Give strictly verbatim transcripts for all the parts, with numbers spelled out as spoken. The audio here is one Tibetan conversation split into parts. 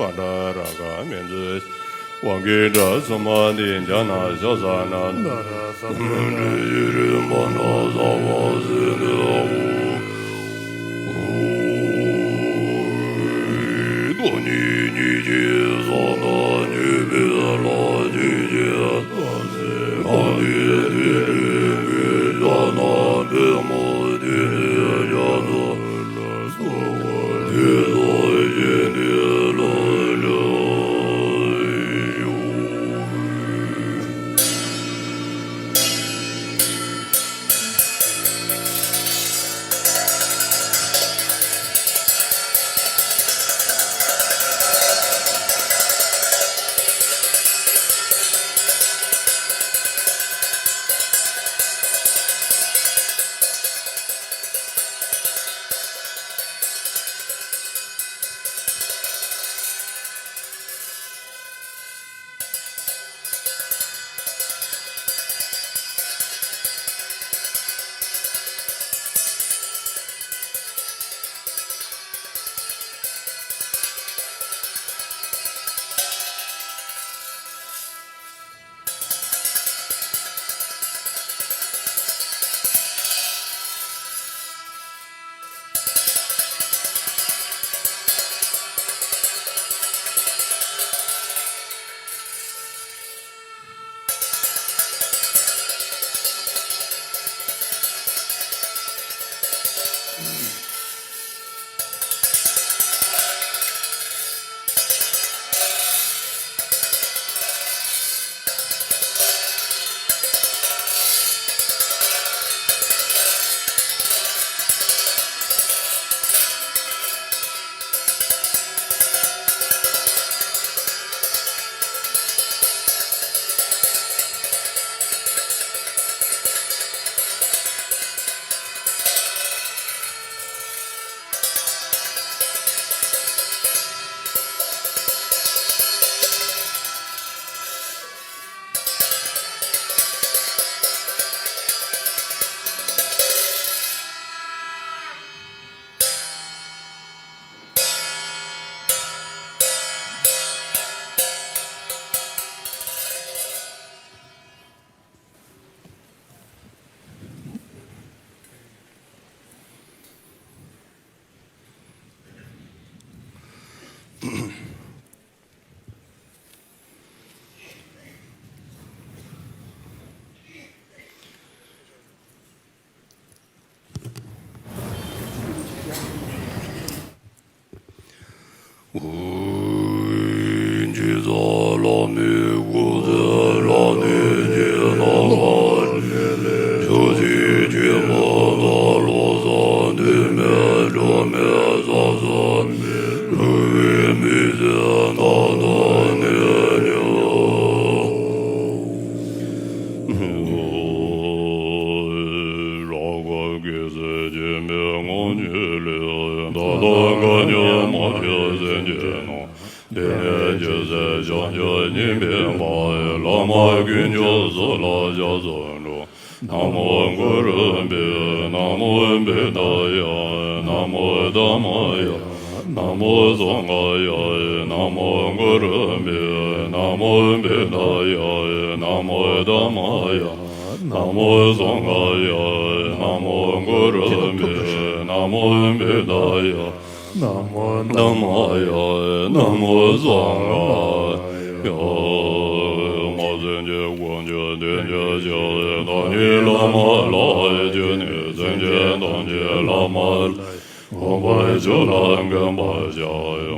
ཁ་དྲག་ར་ཁ་མི་འཛུལ། དབང་གི་སྒྲ་གསུམ་པ་འདི་འཇགས་ན་ཤ་ཟ་ན། ན་ར་ས་མ་ན་ཡི་རི་མ་ན་ཟ་བ་ཟི་ནི་ཨོ། ཨོ། ད་ནི་ཉི་ཅི་ཟ་ན་ཉི་བི་ལ་ཉི་ཅི་ད་ཟི་ཨ་ནི་དི་རི་མི་ཇ་ན་བི་མོ་དི་རི་ཇ་ན། དེ་ནས་རྒྱལ་སྲས་བྱང་ཆུབ་སྙིང་པོའི་བླ་མ་དཀོན་མཆོག་གསུམ་ལ་ཕྱག་འཚལ་ལོ། ན་མོ་གུ་རུ་བྷྱཿ། ན་མོ་བུདྡྷཱ་ཡ། ན་མོ་དྷརྨཱ་ཡ། ན་མོ་སངྒྷཱ་ཡ། ན་མོ་གུ་རུ་བྷྱཿ། ན་མོ་བུདྡྷཱ་ཡ། ན་མོ་དྷརྨཱ་ཡ། ན་མོ་སངྒྷཱ་ཡ། ན་མོ་གུ་རུ་བྷྱཿ། ན་མོ་བུདྡྷཱ་ཡ། ན་མོ་དྷརྨཱ་ཡ། ན་མོ་སངྒྷཱ་ཡ། མ་སེམས་ཅན་ཀུན་ཀྱང་དོན་གྱི་ཕྱིར། བདག་ཉིད་བླ་མ་ལ་ཡི་བརྟེན་ནས། སེམས་ཅན་ཐམས་ཅད་བླ་མ་ལ་ཡི་དགོངས་པར་གྱུར་ལ་འགོད་པར་བྱ།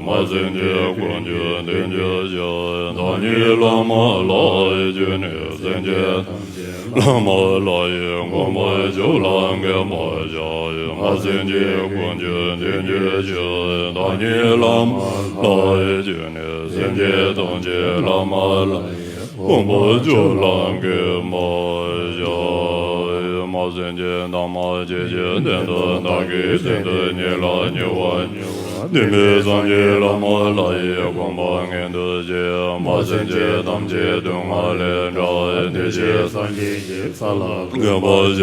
མ་སེམས་ཅན་ཀུན་ཀྱང་དོན་གྱི་ཕྱིར། བདག་ཉིད་བླ་མ་ལ་ཡི་བརྟེན་ནས། སེམས་ཅན་ཐམས་ཅད་བླ་མ་ལ་ཡི་དགོངས་པར་གྱུར་ལ་འགོད་པར་བྱ། མ་སེམས་ཅན་ཀུན་ཀྱང་དོན་གྱི་ཕྱིར། བདག་ཉིད་བླ་མ་ལ་ཡི་བརྟེན་ནས། སེམས་ཅན་ཐམས་ཅད་བླ་མ་ལ་ཡི་དགོངས་པར་གྱུར་ལ་འགོད་པར་བྱ། མ་སེམས་ཅན་དམ་པ་སྐྱེ་བའི་དོན་དུ། བདག་གིས་བཙན་དུ་ཉེ་ལ་ཉེ་བར་གྱུར་པ། དེ་ནས་སངས་རྒྱས་བླ་མ་ལ་ཡི་དགོངས་པ་མངོན་དུ་བྱས། མ་སེམས་ཅན་ཐམས་ཅད་སྡུག་བསྔལ་ལས་བསྒྲལ་བའི་བདེ་གཤེགས་སངས་རྒྱས་ཀྱི་ས་ལ་འགོད་པར་བྱ།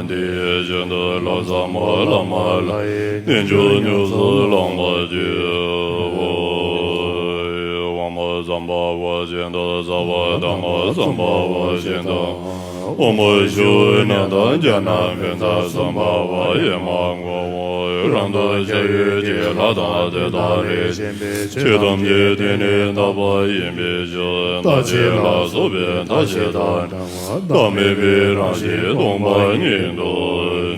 དེའི་ཞིང་དུ་ལམ་ཟབ་མོ་བླ་མ་ལ་ཡི་རྣལ་འབྱོར་མྱུར་དུ་བླང་བར་བགྱིའོ། བ་བཞིན་དུ་ཟབ་པ་དང་། བསམ་པ་བཞིན་དུ་དབུ་མ་ཞུ་ན་དང་། རྒྱ་ནམ་པའི་མཐའ་གསུམ་པ་ཡི་མ་གོ་རང་དུ་ཁྱབ་ཡུལ་གྱི་ལྷ་དང་དེ་དག་ལས་གཞན་པའི་ཆོས་ཐམས་ཅད་དེ་ནི་དག་པ་ཡིན་པའི་ཕྱིར། རྟག་ཆད་ལ་སོགས་པའི་མཐའ་བཞི་དང་བྲལ་བ་བདག་མེད་པའི་རང་བཞིན་སྟོང་པ་ཉིད་དུ་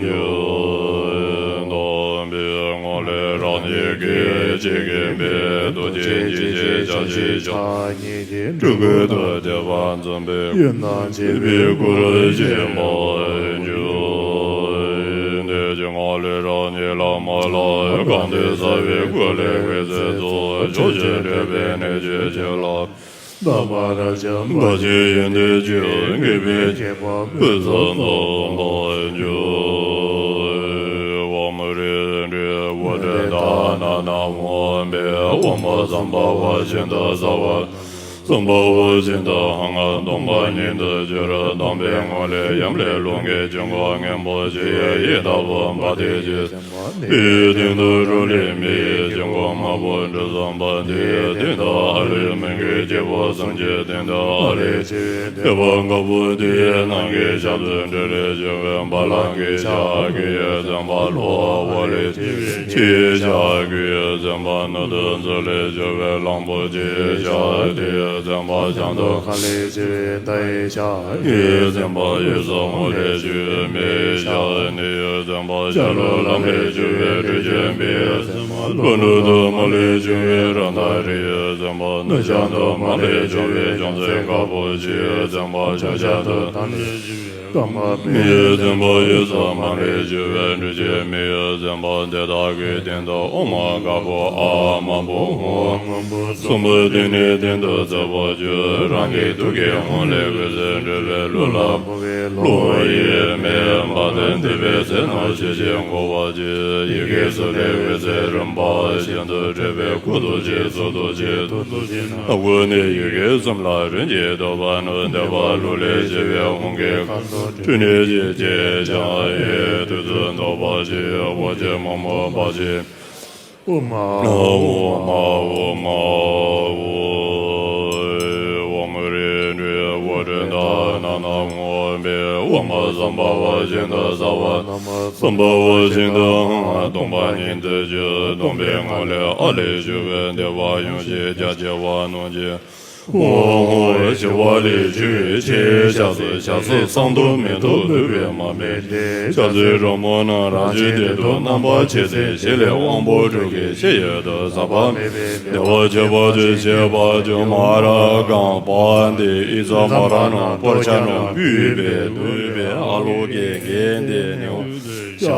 འགྱུར། སྟོང་པའི་ངོ་ལས་རང་ཉིད་ཀྱི་ཆོས་ཀྱི་མེ་རྡོ་རྗེ་འཇིགས་བྱེད་ཕྱག་རྒྱའི་ཕྱག་གཉིས་ཀྱིས་སྤྲུལ་སྐུ་དང་བཅས་པ་འཛིན་པའི་ཡུལ་རྣམས་བཅས་པའི་སྐུར་བཞེངས་པར་འགྱུར། དེ་ཕྱིར་ངོ་ལས་རང་ཉིད་ལ་མ་ལགས། གང་དུ་གསལ་བའི་སྐུ་ལས་འོད་ཟེར་ཚོགས། ཕྱོགས་བཅུར་འདྲེས་པའི་གནས་ཀྱི་ཕྱིར་ལ། རྣམ་པར་ཐར་ཕྱིན་པ་ཆེན་ཡོན་ཏན་ཅན། དགེ་བའི་བསྐལ་པ་ཕུན་སུམ་ཚོགས་པར་འགྱུར། ཨོཾ་རིན་པོ་ཆེ་དང་ནཱ་ནཱ་ཧཱུྃ་ཕཊ། ཨོཾ་བསམ་པ་བཞིན་དུ་ཟབ་པ། བསམ་པ་བཞིན་དུ་ཧཱུྃ། སྟོང་པ་ཉིད་དུ་གྱུར། སྟོང་པའི་ངོ་ལས་ཡབ་ལས་རླུང་གི་དཀྱིལ་འཁོར་རྔན་པོ་ཆེ་ཡི་ལྟ་བུ་འབར་ཏེ་ཞིག་དེའི་སྟེང་དུ་རུ་ལས་མེ་ཡི་དཀྱིལ་འཁོར་དམར་པོ་དྲི་ཟམ་པ། དེའི་སྟེང་དུ་ཨ་ལས་སྨན་གྱི་རྒྱལ་པོ་སེམས་ཅན་སྟེང་དུ་ཨ་ལས་ཆེ་བའི་ཐེག་པ་དཀར་པོ། དེའི་ནང་གི་ཞབས་སུ་འབྲུ་ལས་བྱུང་བའི་བ་ལང་གི་ཞགས་ཀྱིས་མཚན་པ། ལྷོ་འོག་ལས་ཆེ་བའི་ཆུའི་ཞགས་ཀྱིས་མཚན་པ། སྣོད་དུ་མཛོད་ལས་བྱུང་བའི་གླང་པོ་ཆེའི་ཞགས་དེས་མཚན་པ། བྱང་དུ་ཁ་ལས་ཆེ་བའི་མདའ་ཡི་ཞགས་ཀྱིས་མཚན་པ། གཡས་སུ་ཧཱུྃ་ལས་བྱུང་བའི་མེ་ཡི་ཞགས་ནི་མཚན་པ། ཤར་ལྷོ་ལམ་ལས་བྱུང་བའི་སྦྲུལ་གྱི་མེ་ཡིས་མཚན་པ། ལྷོ་ནུབ་ཏུ་མ་ལས་བྱུང་བའི་རཀྟ་རི་ཡིས་མཚན་པ། ནུབ་བྱང་དུ་མ་ལས་བྱུང་བའི་བྱང་རྩེ་དཀར་པོ་ཆེས་མཚན་པ། བྱང་ཤར་དུ་ཏཱ་ལས་བྱུང་བའི་ཀ་མ་མེ་ཡིས་མཚན་པ། གཡས་སུ་མ་ལས་བྱུང་བའི་སྦྲུལ་གྱི་མེ་ཡིས་མཚན་པ། དེ་དག་གི་སྟེང་དུ་ཨོཾ་དཀར་པོ་ཨཱཿ་དམར་པོ་ཧཱུྃ། སྲིན་པོ་དེ་ནི་སྟེང་དུ་བཙོས་པར་གྱུར། རང་གི་ཐུགས་ཀའི་ཧཱུྃ་ལས་འོད་ཟེར་འཕྲོས་པས་ཀླུ་ལ་ཕོག་པས་ཀླུ་ཡི་མེ་འབར་ཏེ་འདུས་པའི་ཚེ་རྣམས་ཞི་ཞིང་འགུགས་པར་བྱེད། ཡི་གེ་གསུམ་ལས་འོད་ཟེར་རིམ་པ་བཞིན་དུ་འཕྲོས་པས་སྐུ་རྡོ་རྗེ་གཙུག་རྡོ་རྗེ་ཐུགས་རྡོ་རྗེ་ནང་། སྐུ་ནི་ཡི་གེ་གསུམ་ལ་རིམ་གྱིས་གཏོད་པ་ནི། འདོད་པ་ཀླུ་ལས་སྐྱེ་བའི་ཧཱུྃ་གི་ཁ་དོག་འཁྲུལ་གནས་ཀྱི་སྐྱེ་ཞིང་ཡིད་དུ་འདོད་པ་ཆེ་བ་ཅན་མ་མོ་བ་ཆེ། ཨོཾ་ཨཱཿཧཱུྃ་ཨོཾ་ཨཱཿཧཱུྃ་ཨཱཿཧཱུྃ་ཨོཾ་རིན་པོ་ཆེ་དང་ནཱ་ནཱ་ཧཱུྃ་ཕཊ། ཨོཾ་བསམ་པ་བཞིན་དུ་ཟབ་པ། བསམ་པ་བཞིན་དུ་ཧཱུྃ། སྟོང་པ་ཉིད་དུ་གྱུར། སྟོང་པའི་ངང་ལས་ཨཱ་ལས་བྱུང་བའི་བདེ་བ་ཡོངས་ཤེས་རྒྱ་ཆེ་བ་རྣམས་ཀྱིས། ཧཱུྃ་ཧཱུྃ་ཞི་བ་ལས་བྱུང་བའི་ཆེའི་ཞབས་སུ་ཞབས་སུ་གསང་དུ་མེ་ཏོག་བདུག་པའི་མར་མེ་སྟེ། ཞབས་སུ་རོལ་མོ་རྣམས་རང་བཞིན་གཏེར་དུ་རྣམ་པར་ཕྱེ་སྟེ། ཞལ་ལས་དབང་པོ་དྲུག་གི་ཆེ་ཡོན་དུ་ཟབ་པ་མེད་པའི་བདེ་བ་ཁྱད་པར་ཅན་ཞེས་པ་ཅུང་མ་ར་གང་པ་འདི་ཨི་ཙ་མ་ར་ནང་པོ་ཆ་ནང་བུས་པའི་བདུག་པའི་ཨ་ལོ་གེ་གེ་འདི་ནི། ཤ་ས།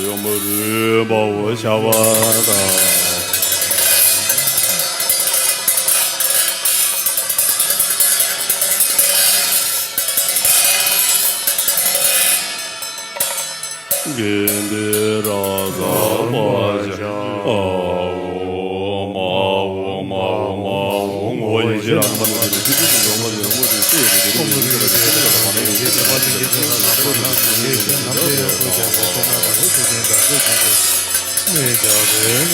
ཡོམ་རུས་དཔའ་བོ་ཤ་བ་དང་། དགེ་འདུན་རབ་བཟང་པ་ཤ། ཨོཾ་ཨཱཿཧཱུྃ་ཨཱཿཧཱུྃ་ཨཱཿཧཱུྃ་ཨོཾ་ཨོཾ་ཡེ་ཤེས་རང་ངོ་།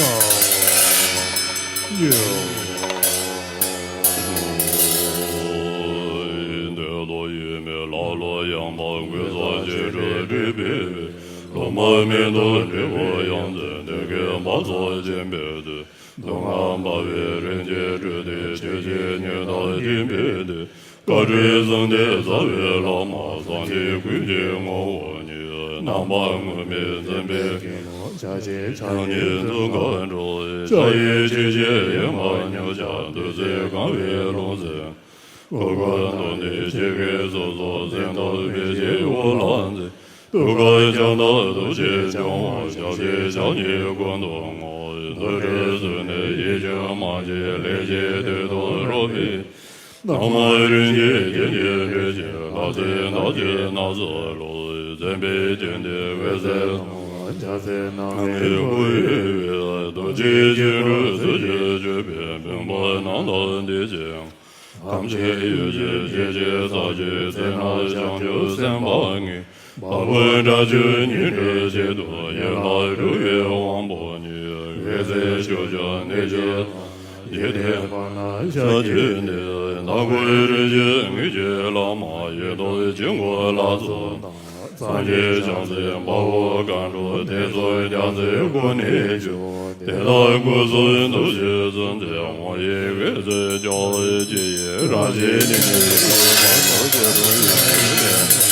འདོད་ལོ་ཡོད་མེད་ལ་ལོ་ཡང་མ་གོས་སོགས་ཅི་འགྲོ་སྒྲིབ་པའི་ལོ་མ་མེ་ཏོག་འབྲས་བུ་ཡང་འཛིན་འདོད་ཀྱི་འབག་བཙོག་སྦྱིན་པའི་དུས། སྡུག་བསྔལ་འབར་བའི་རིན་ཆེན་སྤྲུལ་ཏེ་ཆོས་ཀྱི་སྙིང་ཐག་བཅིངས་པའི་དུས། བཀའ་དྲིན་བཟང་ལྡན་རྩ་བའི་བླ་མ་སངས་རྒྱས་ཀུན་གྱི་ངོ་བོ་ཉིད། རྣམ་པ་ངུར་སྨྲིག་འཛིན་པའི་དགེ་སློང་ཆ་ཤས་ཕྱག་གཉིས་འཛུགས་ཁ་འགྲོ། ཕྱག་གཡས་ཕྱི་བཞིན་གཡོན་མར་བསྙབ་བྱ་བདུད་རྩིས་གང་བའི་ལུང་ཟིན། གོས་དཀར་མདོག་ནི་ཆེ་གེ་སོ་སོར་གཟེངས་བསྟོད་འཕེལ་གྱི་འོག་ལ་འཛིན། གདུགས་དཀར་ཕྱག་ན་རྡོ་རྗེ་འཆང་བ་ཞབས་ཀྱི་ཕྱག་གཉིས་ཀུན་ཏུ་བསྔོ། མཐོ་རིས་སུ་ནི་ཡིད་ཆེས་མ་མཆིས་ལེགས་སྐྱེས་དུད་འགྲོ་རོ་མི། ནམ་མཁའ་རིན་ཆེན་རྒྱན་གྱིས་སྤྲས་ཤིང་ལྷ་རྫས་རྣམས་ཀྱིས་ནགས་སུ་བླུགས། མཛེས་པའི་སྤྱན་ལྡན་འོད་ཟེར་ལྷུང་བ་ལྕགས་སྲེག་རྣམ་སྨིན་སྐུ་ཡི་དབུས། རྡོ་རྗེ་འཆང་སྒྲོལ་ཚུལ་གྱིས་སྤྱོད་པའི་བུམ་པ་རྣམ་དག་འདི་བཞེངས། ཐམས་ཅད་ཡོད་ཕྱིར་སྐྱེ་མཆེད་ཚར་གཅིག་ཚེ་ན་བྱང་ཆུབ་སེམས་དཔའ་ངེས། འཕགས་པའི་དགྲ་བཅོམ་ཉིད་སྒྲུབ་ཆེད་དུ། ཡིད་ལ་གྲུབ་པའི་དབང་པོ་ཉིད། འོད་ཟེར་ཕྱོགས་བཅུར་གནས་ཕྱིར། འཇིག་རྟེན་པ་ན་ཤཱཀྱའི་གནས། ནག་པོའི་རིན་ཆེན་དངུལ་གྱི་ལྷ་མོ། ཡོན་ཏོག་ཆུ་འགོ་ལ་སོགས་དང་། སངས་རྒྱས་བྱང་སེམས་དཔའ་བོ་མཁའ་འགྲོ། དེ་ཚོགས་རྒྱ་མཚོའི་སྒོ་ནས་བྱུང་། དེ་དག་སྐུ་གསུམ་ཐུགས་རྗེས་གསུམ་མཛད། དབང་ཡི་འོད་ཟེར་ཕྱོགས་བཅུར་ཕྱེ། རང་བཞིན་གནས་ནས་སྐུ་གསུམ་ཐོགས་ཏེ་འགྲོ་བའི་ཡུལ་ནས།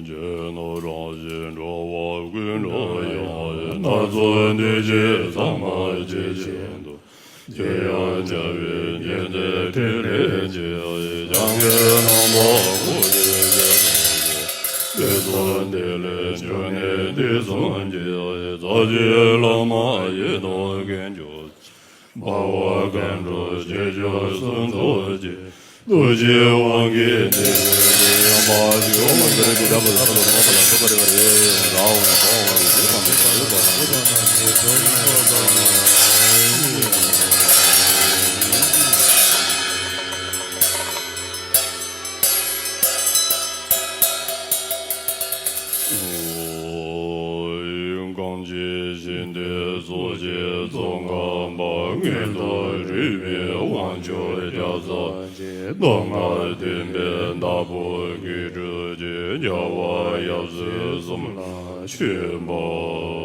རྗེས་གནང་རང་བཞིན་འགྲོ་བ་ཀུན་འགྲོ་ཡང་། སྣ་ཚོགས་འདུ་བྱེད་ཚང་མ་ཇི་བཞིན་དུ། ཇི་ཡང་བྱ་བའི་ཉེར་འཚེ་ཕྲིན་ལས་ཀྱིས། སྦྱངས་ཀྱི་རྣམ་པ་ཀུན་ཏུ་སྤྱད་པ་ཡི། དུས་གསུམ་བདེ་ལེགས་འབྱུང་གནས་དུས་གསུམ་གྱི། རྩ་བརྒྱུད་བླ་མ་ཡི་དམ་མཁྱེན་བརྗོད། དཔའ་བོ་མཁའ་འགྲོ་ཆོས་སྐྱོང་སྲུང་ཚོགས་ཀྱི། ཐུགས་རྗེའི་དབང་གིས་འདི་ཡི་དབང་པོ་ཡོངས་སུ་གང་ཇི་བཞིན་ཏེ་སོགས་ཀྱི་ཚོགས་ཁང་པ། མངོན་རྟོགས་རིག་པའི་དབང་ཕྱུག་རྒྱལ་སྲས་ཀྱི། སྟོབས་ལྔ་ལྡན་པའི་བདག་པོ་སྒྱུ་འཕྲུལ་གྱི། རྒྱལ་བ་ཡབ་སྲས་གསུམ་ལ་མཆོད་པ་འབུལ།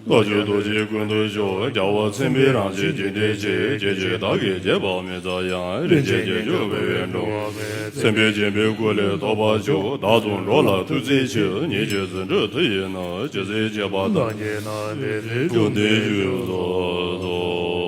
ལྷ་ཆོས་རྡོ་རྗེ་ཀུན་ཏུ་ཤོག་རྒྱལ་བ་མཚན་དཔེའི་རང་བཞིན་རྒྱུད་སྡེ་ཆེ། སྐྱེ་མཆེད་བདག་གིས་བརྒྱད་པ་མི་ཟ་ཡང་། རིན་ཆེན་བརྒྱད་ཅུ་འབུལ་བས་འགྲོ་བ་མཚན་དཔེས་བརྒྱན་པའི་སྐུ་ལས་ཐོབ་པར་ཤོག་བདག་སོགས་འགྲོ་ལ་ཐུགས་བརྩེ་ཆེ། ཉེས་སྤྱོད་ཟིན་བྲིས་མཐུ་ཡིས་ནི། ཇི་སྲིད་གཅེས་པར་བདག་གིས་ན། དེ་སྲིད་བཅོམ་ལྡན་འཇུག་གསུངས་སོ།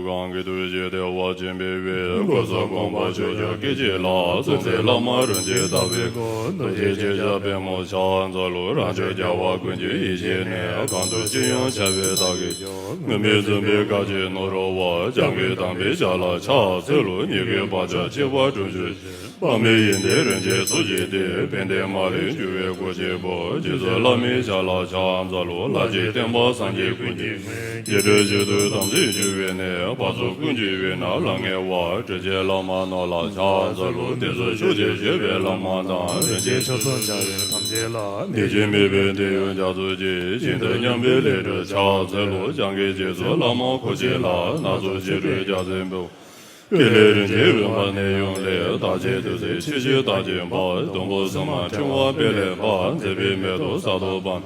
གང་གི་ཐུགས་རྗེས་བདེ་བ་ཅན་འཕེལ་བའི་གོ་ས་གོམ་པ་ཆོས་ཀྱི་སྐད་ཅིག་ལ། བརྩོན་འགྲུས་བླ་མ་རིན་ཆེན་བདག་པོའི་སྐུ། རྡོ་རྗེ་ཅན་ཞབས་པད་མོ་ཕྱག་འཚལ་ལོ། རང་ཆོས་རྒྱལ་བ་ཀུན་གྱི་ཡེ་ཤེས་ནི། གང་དུ་སྤྱི་ཡོངས་ཁྱབ་པའི་བདག་གིས་ཀྱང་། དངོས་མེད་རྫུན་པའི་བཀའ་ཆད་ནོར་བ། སྤྱང་ཀི་དམ་པའི་ཞབས་ལ་ཕྱག་འཚལ་ལོ། ཉེས་ཀྱི་བག་ཆགས་འཆིང་བ་དྲུངས་འཇོམས་ཤིང་། དཔག་མེད་ཡོན་ཏན་རིན་ཆེན་གཙུག་གི་རྟེན། དཔལ་ལྡན་མ་ལུས་འཇུག་པའི་སྐུ་གཅིག་པུ། རྗེ་བཙུན་བླ་མའི་ཞབས་ལ་ཕྱག་འཚལ་ལོ། ལྷ་གཅིག་བསྟན་པ་སངས་རྒྱས་ཀུན་གྱི་སྨན། རྒྱས་འབྲིང་བཞི་མདོ་དམ་ཚིག་འཇུག་པའི་གནས། བར་གསུམ་ཀུན་གྱི་དབུས་ན་ལྷང་ངེ་བ། དྲིན་ཅན་བླ་མ་རྣམས་ལ་ཕྱག་འཚལ་ལོ། བསྟན་སྲུང་ཤུགས་ཅན་བཞུགས་པའི་བླ་མ་དང་། རིན་ཆེན་ཕྱག་རྩལ་སྦྱང་བའི་ཐམས་ཅད་ལ། བདེ་སྐྱིད་མེད་པའི་དོན་ཡོད་རྒྱ་མཚོ་ཆེ། ཞིང་དུ་མཉམ་པའི་ལས་སྒྲུབ་ཕྱག་འཚལ་ལོ། སྤྱང་ཀིའི་རྗེ་བཙུན་བླ་མ་འཁོར་བཅས་ལ། སྣ་ཚོགས་ཕྱི་རོལ་རྒྱལ་མཚན་འབུམ། དཔལ་ལྡན་རིན་ཆེན་འོད་འབར་གནས་ཡུམ་ལས། བདག་ཆེན་བདུད་རྩིའི་ཆུ་སྐྱེས་རྟགས་ཅན་འབར། སྡོང་པོ་སིལ་མ་ཕྲེང་བ་སྤེལ་ལེགས་འབར། མཛེས་པའི་མེ་ཏོག་ས་རྡོ་འབར།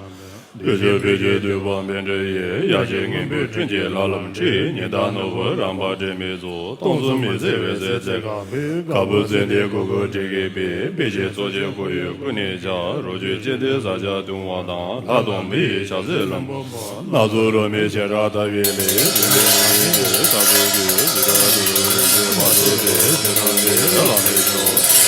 བདུད་ཀྱི་བེ་ཅོན་འདུས་པ་མཎྜལ་ཡིས། ཡ་གྱལ་སྙིང་པོའི་སྤྲིན་གྱིས་ལྷ་ལམ་འཁྲིགས། ཉི་ཟླ་ནོར་བུ་རམ་པ་སྒྲོན་མེས་གཙོས། སྟོང་གསུམ་མི་བཟད་འོད་ཟེར་ཚེ་གང་འཕེལ། གར་པོ་ཙནྡན་གུ་གུལ་དྲི་གིས་སྤུད། སྤོས་ཆེན་གཙོ་ཆེ་སྐུ་ཡི་སྐུ་ནི་ཕྱག་རོ་བཅུད་ཅན་ཏེ་ས་ཆ་གདུང་བ་དང་། ལྷ་དང་མི་ཡི་ཕྱག་འཚལ་ལམ་བུ་མ། སྣ་ཚོགས་རོལ་མོའི་ཞལ་གྲངས་ལྟ་བའི་ལས། བདུད་འདུལ་མ་ཡིན་ཏེ་ས་རྡོ་རྒྱུད། ཇི་ལྟར་དུ་རུ་རུ་ཞེས་མ་ཐོས་པའི་ཕྱི་ནང་གི་ར་ལ་མི་འབྱུང་།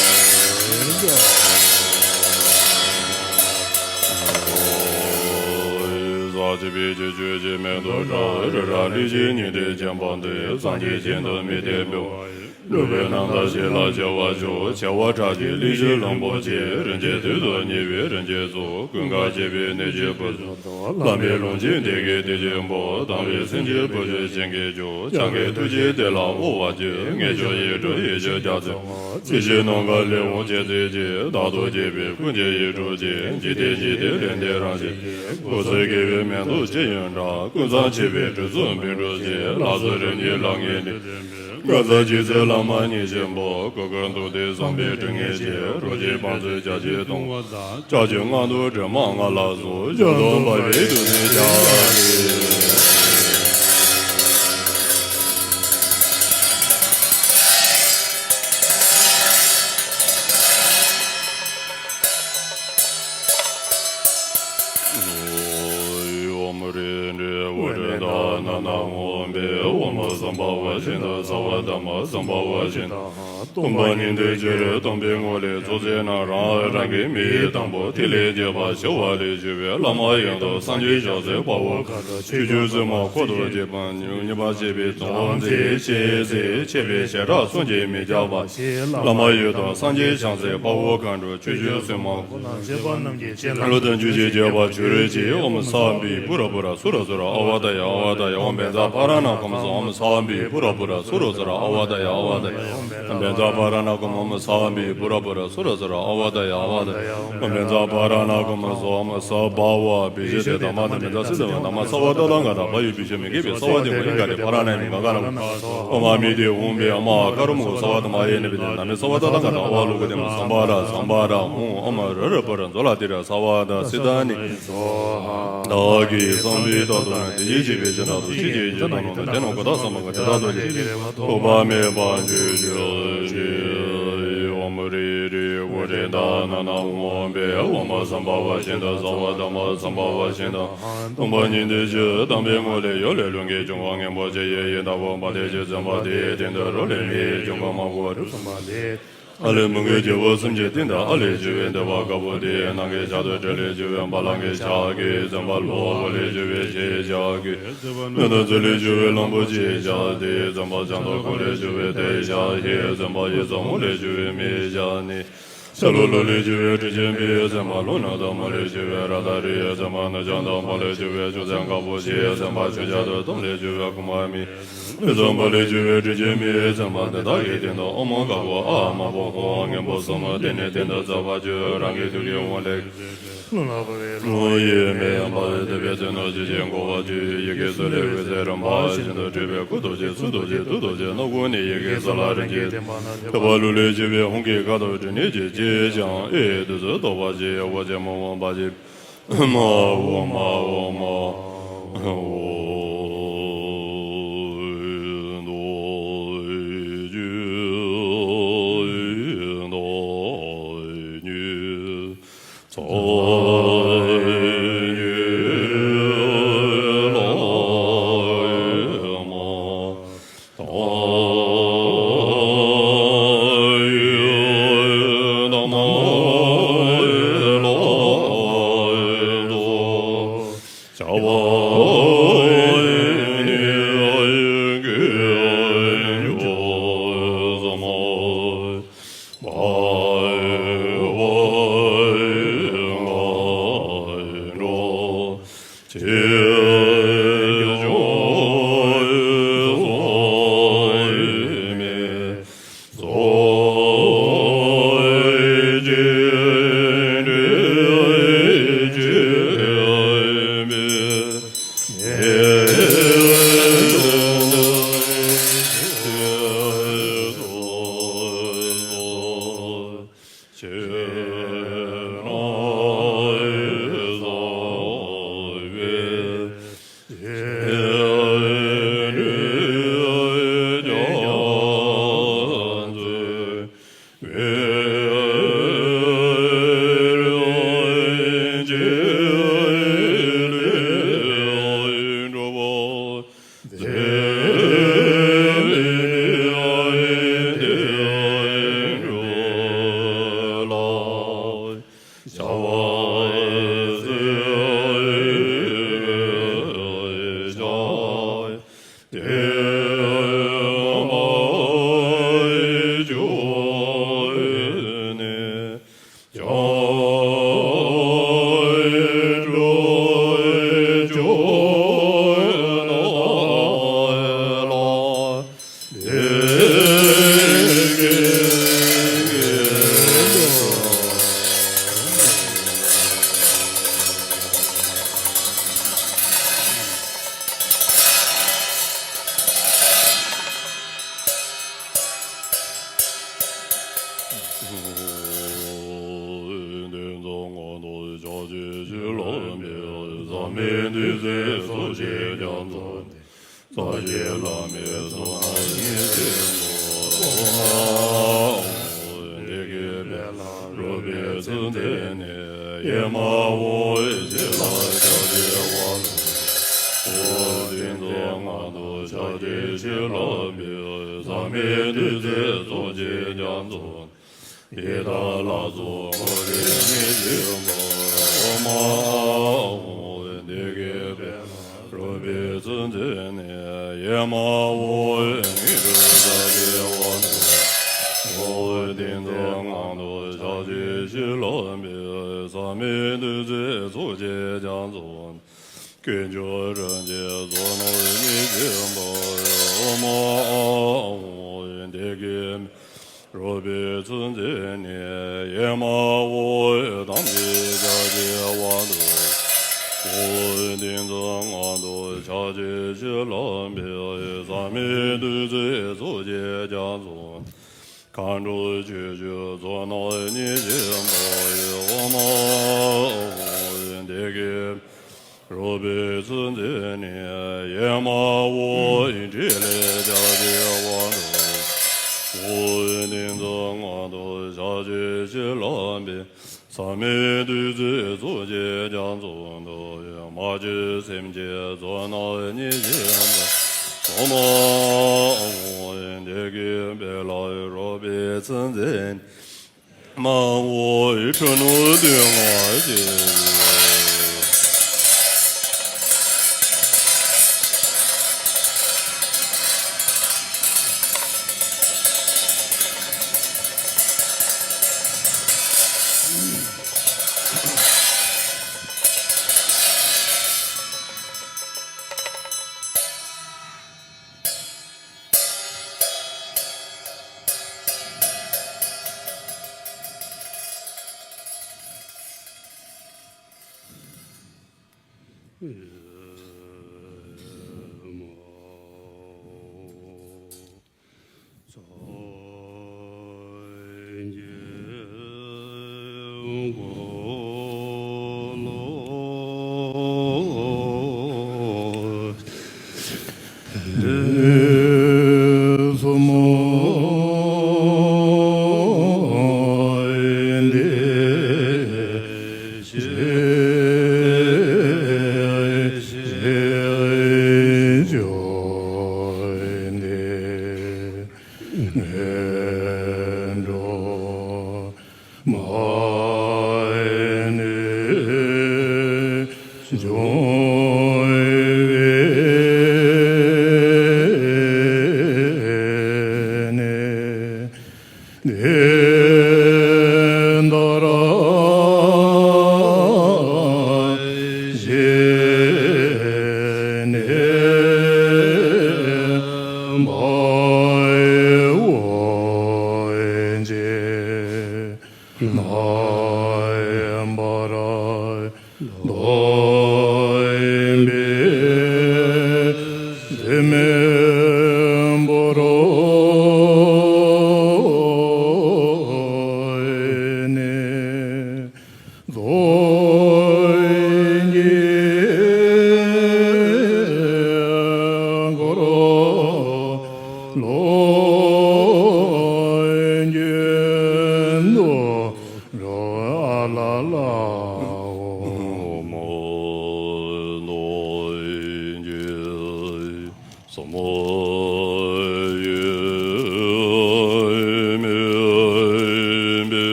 བྱེད་པའི་ཆོས་ཆོས་ཀྱི་མེ་ཏོག་འདྲ། རི་རབ་ལེགས་བྱས་སྙིང་ཐིག་ཅན་པ་འདི། སངས་རྒྱས་ཞིང་དུ་དམིགས་ཏེ་འབུལ་བ་ཡི། སྒྲུབ་པའི་རྣམ་ཐར་ཞིག་ལ་སྐྱེ་བར་ཤོག་བྱེ་བ་ཕྲག་བཅུའི་ལས་ཀྱི་ལྷུན་པོ་ཆེ། རིན་ཆེན་དུས་སུ་མཉེས་པའི་རིན་ཆེན་གཙུག་ཀུན་དགའ་བྱེད་པའི་གནས་ཀྱི་བུ་ཟུག་ཏུ། ལམ་པའི་ལུང་བཞི་བདེ་དགེ་སྡིག་ཅན་པོ། དམ་པའི་སེམས་ཀྱི་བུ་ཆུ་ཤིང་གི་མཆོག་བྱང་གི་ཐུགས་རྗེ་དེ་ལ་དབུལ་བ་གྱིས། ངེས་འབྱུང་ཡིད་འཕྲོག་ཡིད་ཆེས་རྒྱ་མཚོའི། ཚིག་བཞིན་ནམ་མཁའ་ལས་འོངས་ཅན་ཚིག་གཅིག་བདག་ཏུ་བྱས་པའི་ཀུན་གྱི་ཡིད་འཕྲོག་ཅིང་། འཇིག་རྟེན་འཇིག་རྟེན་ལས་འདས་རང་བཞིན། འོད་གསལ་དགེ་བའི་མེ་ཏོག་ཅི་ཡང་འདྲ། ཀུན་བཟང་བྱེད་པའི་སྤྲུལ་གཟུགས་འབིགས་འགྲོ་ཅན། ལག་སོ་རིམ་གྱིས་ལམ་ངེས་ནས། ཀུན་བཟང་སྤྱོད་ཚེ་བླ་མ་མཉེས་ཆེན་པོ། གུས་བཀུར་འདུད་དེ་བསམ་པའི་དྲི་ངད་ཀྱིས། རོ་བརྒྱའི་བང་མཛོད་རྒྱ་ཆེར་གཏོང་བ་དང་། ལྕགས་ཀྱུ་མངལ་དུ་སྦྲུམ་མ་ལྔ་ལ་སོགས། འཇམ་ཏོང་འབར་བའི་དུག་ནི་བྱ་སྟེ། ཨོཾ་རེ་རེ་ཨོ་རེ་ད་ན་ན་ཧོ་བེ། ཨོཾ་སམྦྷ་ཝ་ཤིན་ཏུ་སརྦ་དྷརྨ་སམྦྷ་ཝ་ཤིན་ཏུ། སྟོང་པ་ཉིད་དུ་གྱུར་སྟོང་པའི་ངོ་ལས་ཚོགས་བསགས་ན་རང་རང་གི་མི་ཡི་དང་པོ་ཐིག་ལེ་བརྒྱད་པ་ཞི་བ་ལས་བྱུང་བའི་བླ་མ་ཡོད་དོ། སངས་རྒྱས་ཤཱཀྱ་དཔའ་བོ་མཁའ་འགྲོ་ཆོས་སྐྱོང་སྲུང་མ་འཁོར་དང་བཅས་པ་ཉིད་པ་བྱེད་པའི་ཚོགས་མཛད་ཆེས་ཆེས་ཆེ་བའི་ཞལ་གྲངས་སུམ་གྱིས་མི་ཁྱབ་པ་ཞིག་བླ་མ་ཡོད་དོ། སངས་རྒྱས་བྱང་སེམས་དཔའ་བོ་མཁའ་འགྲོ་ཆོས་སྐྱོང་སྲུང་མ་འཁོར་དང་བཅས་པ་རྣམས་ཀྱི་ཆེ་ལ་ལོ་དང་རྒྱུ་ཞིག་བརྗོད་པར་གྱུར་ཅིག་ཨོཾ་སརྦ་པུ་ར་པུ་ར་སུ་ར་སུ་ར་ཨ་ཝ་ད་ཡ་ཨ་ཝ་ད་ཡ། ཨོཾ་བཛྲ་པཱ་ར་ཎ་ཀུཾ་སྭཱ་ཧཱ། ཨོཾ་སརྦ་པུ་ར་པུ་ར་སུ་ར་སུ་ར་ཨ་ཝ་ད་ཡ་ཨ་ཝ་ད་ཡ། ཨོཾ་བཛྲ་པཱ་ར་ཎ་ཀུཾ། ཨོཾ་སརྦ་པུ་ར་པུ་ར་སུ་ར་སུ་ར་ཨ་ཝ་ད་ཡ་ཨ་ཝ་ད་ཡ། ཨོཾ་བཛྲ་པཱ་ར་ཎ་ཀུཾ་སྭཱ་ཧཱ། ཨོཾ་སརྦ་བྷ་བ་བི་ཤི་ཏེ་དྷརྨ་ཏེ་བཛྲ་སིདྡྷི་ཝ་དྷརྨ་སརྦ་ཏ་ལང་ཀ་ཏ་བྷ་ཡུ་བི་ཤི་མི་གེ་བི་སརྦ་ཏེ་ཝ་ལིང་ག་ཏེ་ཕ་ར་ཎ་ཡ་མི་ག་ག་ལ། ཨོཾ་ཨ་མི་ཏེ་ཧཱུྃ་བི་ཨ་མ་ཨ་ཀ་རུ་མུ་ཀུ་སརྦ་ཏ་མ་ཡེ་ནི་བི་ཏེ་ན་མི་སརྦ་ཏ་ལང་ཀ་ཏ་བྷ་ལོ་ཀུ་ཏེ་མ་སམྦྷ་ར་སམྦྷ་ར་ཧཱུྃ། ཨོཾ་ར་ར་པ་ར་ཛྭ་ལ་ཏི་ར་སརྦ་ཏ་སིདྡྷ་ནི། བདག་གིས་བསམ་པའི་རྟགས་ཐོབ་ནས། དེ་ཡི་བྱས་པའི་ཕྱིར་ན་ཐུགས་རྗེ་ཆེ་ཡི་ཕྱིར་དང་ནོ། དེ་ནོ་གོ་ད་བསམ་པ་ག་དེ་དག་ཐུགས་རྗེ་ཆེ་ཐོགས་པ་མེད་པར་འཇོག་ཅིག་ཨོཾ་རེ་རེ་ཨོ་རེ་ད་ན་ན་ཧོ་བེ། ཨོཾ་སམྦྷ་ཝ་ཤིན་ཏུ་སརྦ་དྷརྨ་སམྦྷ་ཝ་ཤིན་ཏུ། སྟོང་པ་ཉིད་དུ་གྱུར་སྟོང་པའི་ངོ་ལས་ཡོ་ལས་རླུང་གིས་བྱུང་བ་སྔོན་པོ་ཆེ་ཡི་ཡི་དྭགས་པོ་འབར་ཏེ་ཞིང་འཛིན་པ་དེའི་སྟེང་དུ་རོ་ལས་མེ་ཡི་འབྱུང་པོ་དམར་པོ་རིགས་གསུམ་པ་ལས། ཨ་ལས་མུ་གེའི་རྒྱལ་པོ་གསུམ་གྱི་སྟེང་དུ་ཨ་ལས་བྱུང་བའི་འདོད་པ་དཀར་པོ་དེའི་ནང་གི་ཞག་ཏུ་དྲི་ལས་བྱུང་བའི་བ་ལང་གི་ཞག་གིས་འཛིན་པ་གློ་བུར་ལས་བྱུང་བའི་ཞལ་ཞག་གིས་སྣོད་དུ་མཛོད་ལས་བྱུང་བའི་གླང་པོ་ཆེའི་ཞག་དེའི་འཛིན་པ་བྱང་དུ་ཁོག་ལས་བྱུང་བའི་ཏའི་ཞག་ཧེའི་འཛིན་པ་ཡི་ཟ་མོ་ལས་བྱུང་བའི་མིའི་ཞག་ནི། ཤ་ལུག་ལུག་ལས་བྱུང་བའི་དྲི་ཆབ་བུའི་འཛིན་པ་ལྷོ་ནུབ་དང་མོ་ལས་བྱུང་བའི་ར་ད་རིའི་འཛིན་པ་ནུབ་བྱང་དང་པོ་ལས་བྱུང་བའི་ཅུང་ཟད་དཀར་པོ་ཞེས་འཛིན་པ་ཆུ་བྱ་དང་དུམ་ལས་བྱུང་བའི་ཁུག་མ་མི། ལུས་ཟམ་པ་ལས་བྱུང་བའི་དྲི་ཆབ་མིའི་འཛིན་པ་འདི་དག་གི་སྟེང་དུ་ཨོཾ་དཀར་པོ་ཨ་དམར་པོ་ཧཱུྃ་སྔོན་པོ་གསུམ་སྟེང་ནས་སྟེང་དུ་འཛག་པར་གྱུར། རང་གི་ཐུགས་ཀྱི་དབང་ལས། རླུང་ལ་བབས་པའི་རླུང་ཡིས་མེ་ཡང་འབར་བའི་དུད་པའི་ཚལ་ནང་ཇི་བཞིན་འགོར་བར་བྱེད། ཡི་གེ་སོགས་ལས་འོད་ཟེར་རིམ་པ་བཞིན་དུ་འཕྲོས་པས་སྐུ་སྟོབས་ཆེ་ཚུལ་སྟོབས་ཆེ་མཐུ་སྟོབས་ཆེ་སྣ་ཁུག་ནས་ཡི་གེ་སོགས་ལ་རིམ་གྱིས་ཐིམ་པ་ན་ཐོད་པ་ལུག་ལས་བྱུང་བའི་ཧཱུྃ་གི་ཁ་དོག་དྲི་ནི་ཅན་གྱིས་ཀྱང་ཨེ་དུས་སུ་རྟོགས་པར་བྱེད། ཨོ་ཙི་མ་ཧཱུྃ་བཛྲ་ཨོཾ་ཨོཾ་ཨོཾ་ཨོཾ་ ཡི་དྭགས་ལ་སོགས་འཁོར་བའི་ཉེས་ཅན་པ། ཨོཾ་ཨཱཿཧཱུྃ། བདེ་དགེ་དཔལ་ལ་རོལ་པའི་མཚོན་ཆ་ནི། ཨེ་མ་ཧོ། དངོས་གྲུབ་ཟབ་པའི་དབང་ཕྱུག། ཨོཾ་ཏིང་འཛིན་དབང་ཕྱུག་ཕྱག་རྒྱའི་བྱིན་རླབས་འཕེལ། བསམ་མེད་བདུད་རྩིའི་ཚོགས་ཀྱིས་རྒྱ་མཚོ་ནང་། དཀོན་མཆོག་སྲུང་གི་མཚོན་རྣམས་ཉེས་བྱས་པ། ཨོཾ་ཨཱཿཧཱུྃ། བདེ་དགེ་རོལ་པའི་མཚོན་ཆ་ནི། ཨེ་མ་ཧོ། དམ་ཅན་ཕྱག་རྒྱའི་དབང་ཕྱུག། ཨོཾ་ཏིང་འཛིན་དབང་ཕྱུག་ཕྱག་རྒྱའི་བྱིན་རླབས་འཕེལ། བསམ་མེད་བདུད་རྩིའི་ཚོགས་ཀྱིས་རྒྱ་མཚོ་ནང་། མཁའ་འགྲོ་ཆོས་སྐྱོང་མཚོན་རྣམས་ཉེས་བྱས་པ། ཨོཾ་ཨཱཿཧཱུྃ། བདེ་དགེ་རོལ་པའི་མཚོན་ཆ་ནི། ཨེ་མ་ཧོ། ཕྲིན་ལས་རྒྱ་ཆེན་དབང་ཕྱུག། ཨོཾ་ཏིང་འཛིན་དབང་ཕྱུག་ཕྱག་རྒྱའི་བྱིན་རླབས་འཕེལ། བསམ་མེད་བདུད་རྩིའི་ཚོགས་ཀྱིས་རྒྱ་མཚོ་ནང་། མ་གྱུར་སེམས་ཅན་མཚོན་རྣམས་ཉེས་བྱས་པ། ཨོཾ་ཨཱཿཧཱུྃ། བདེ་དགེ་དཔལ་ལ་རོལ་པའི་མཚོན་ཆ་ནི། མ་འོངས་འཁྲུལ་སྣང་སྡུག་བསྔལ་ཞི།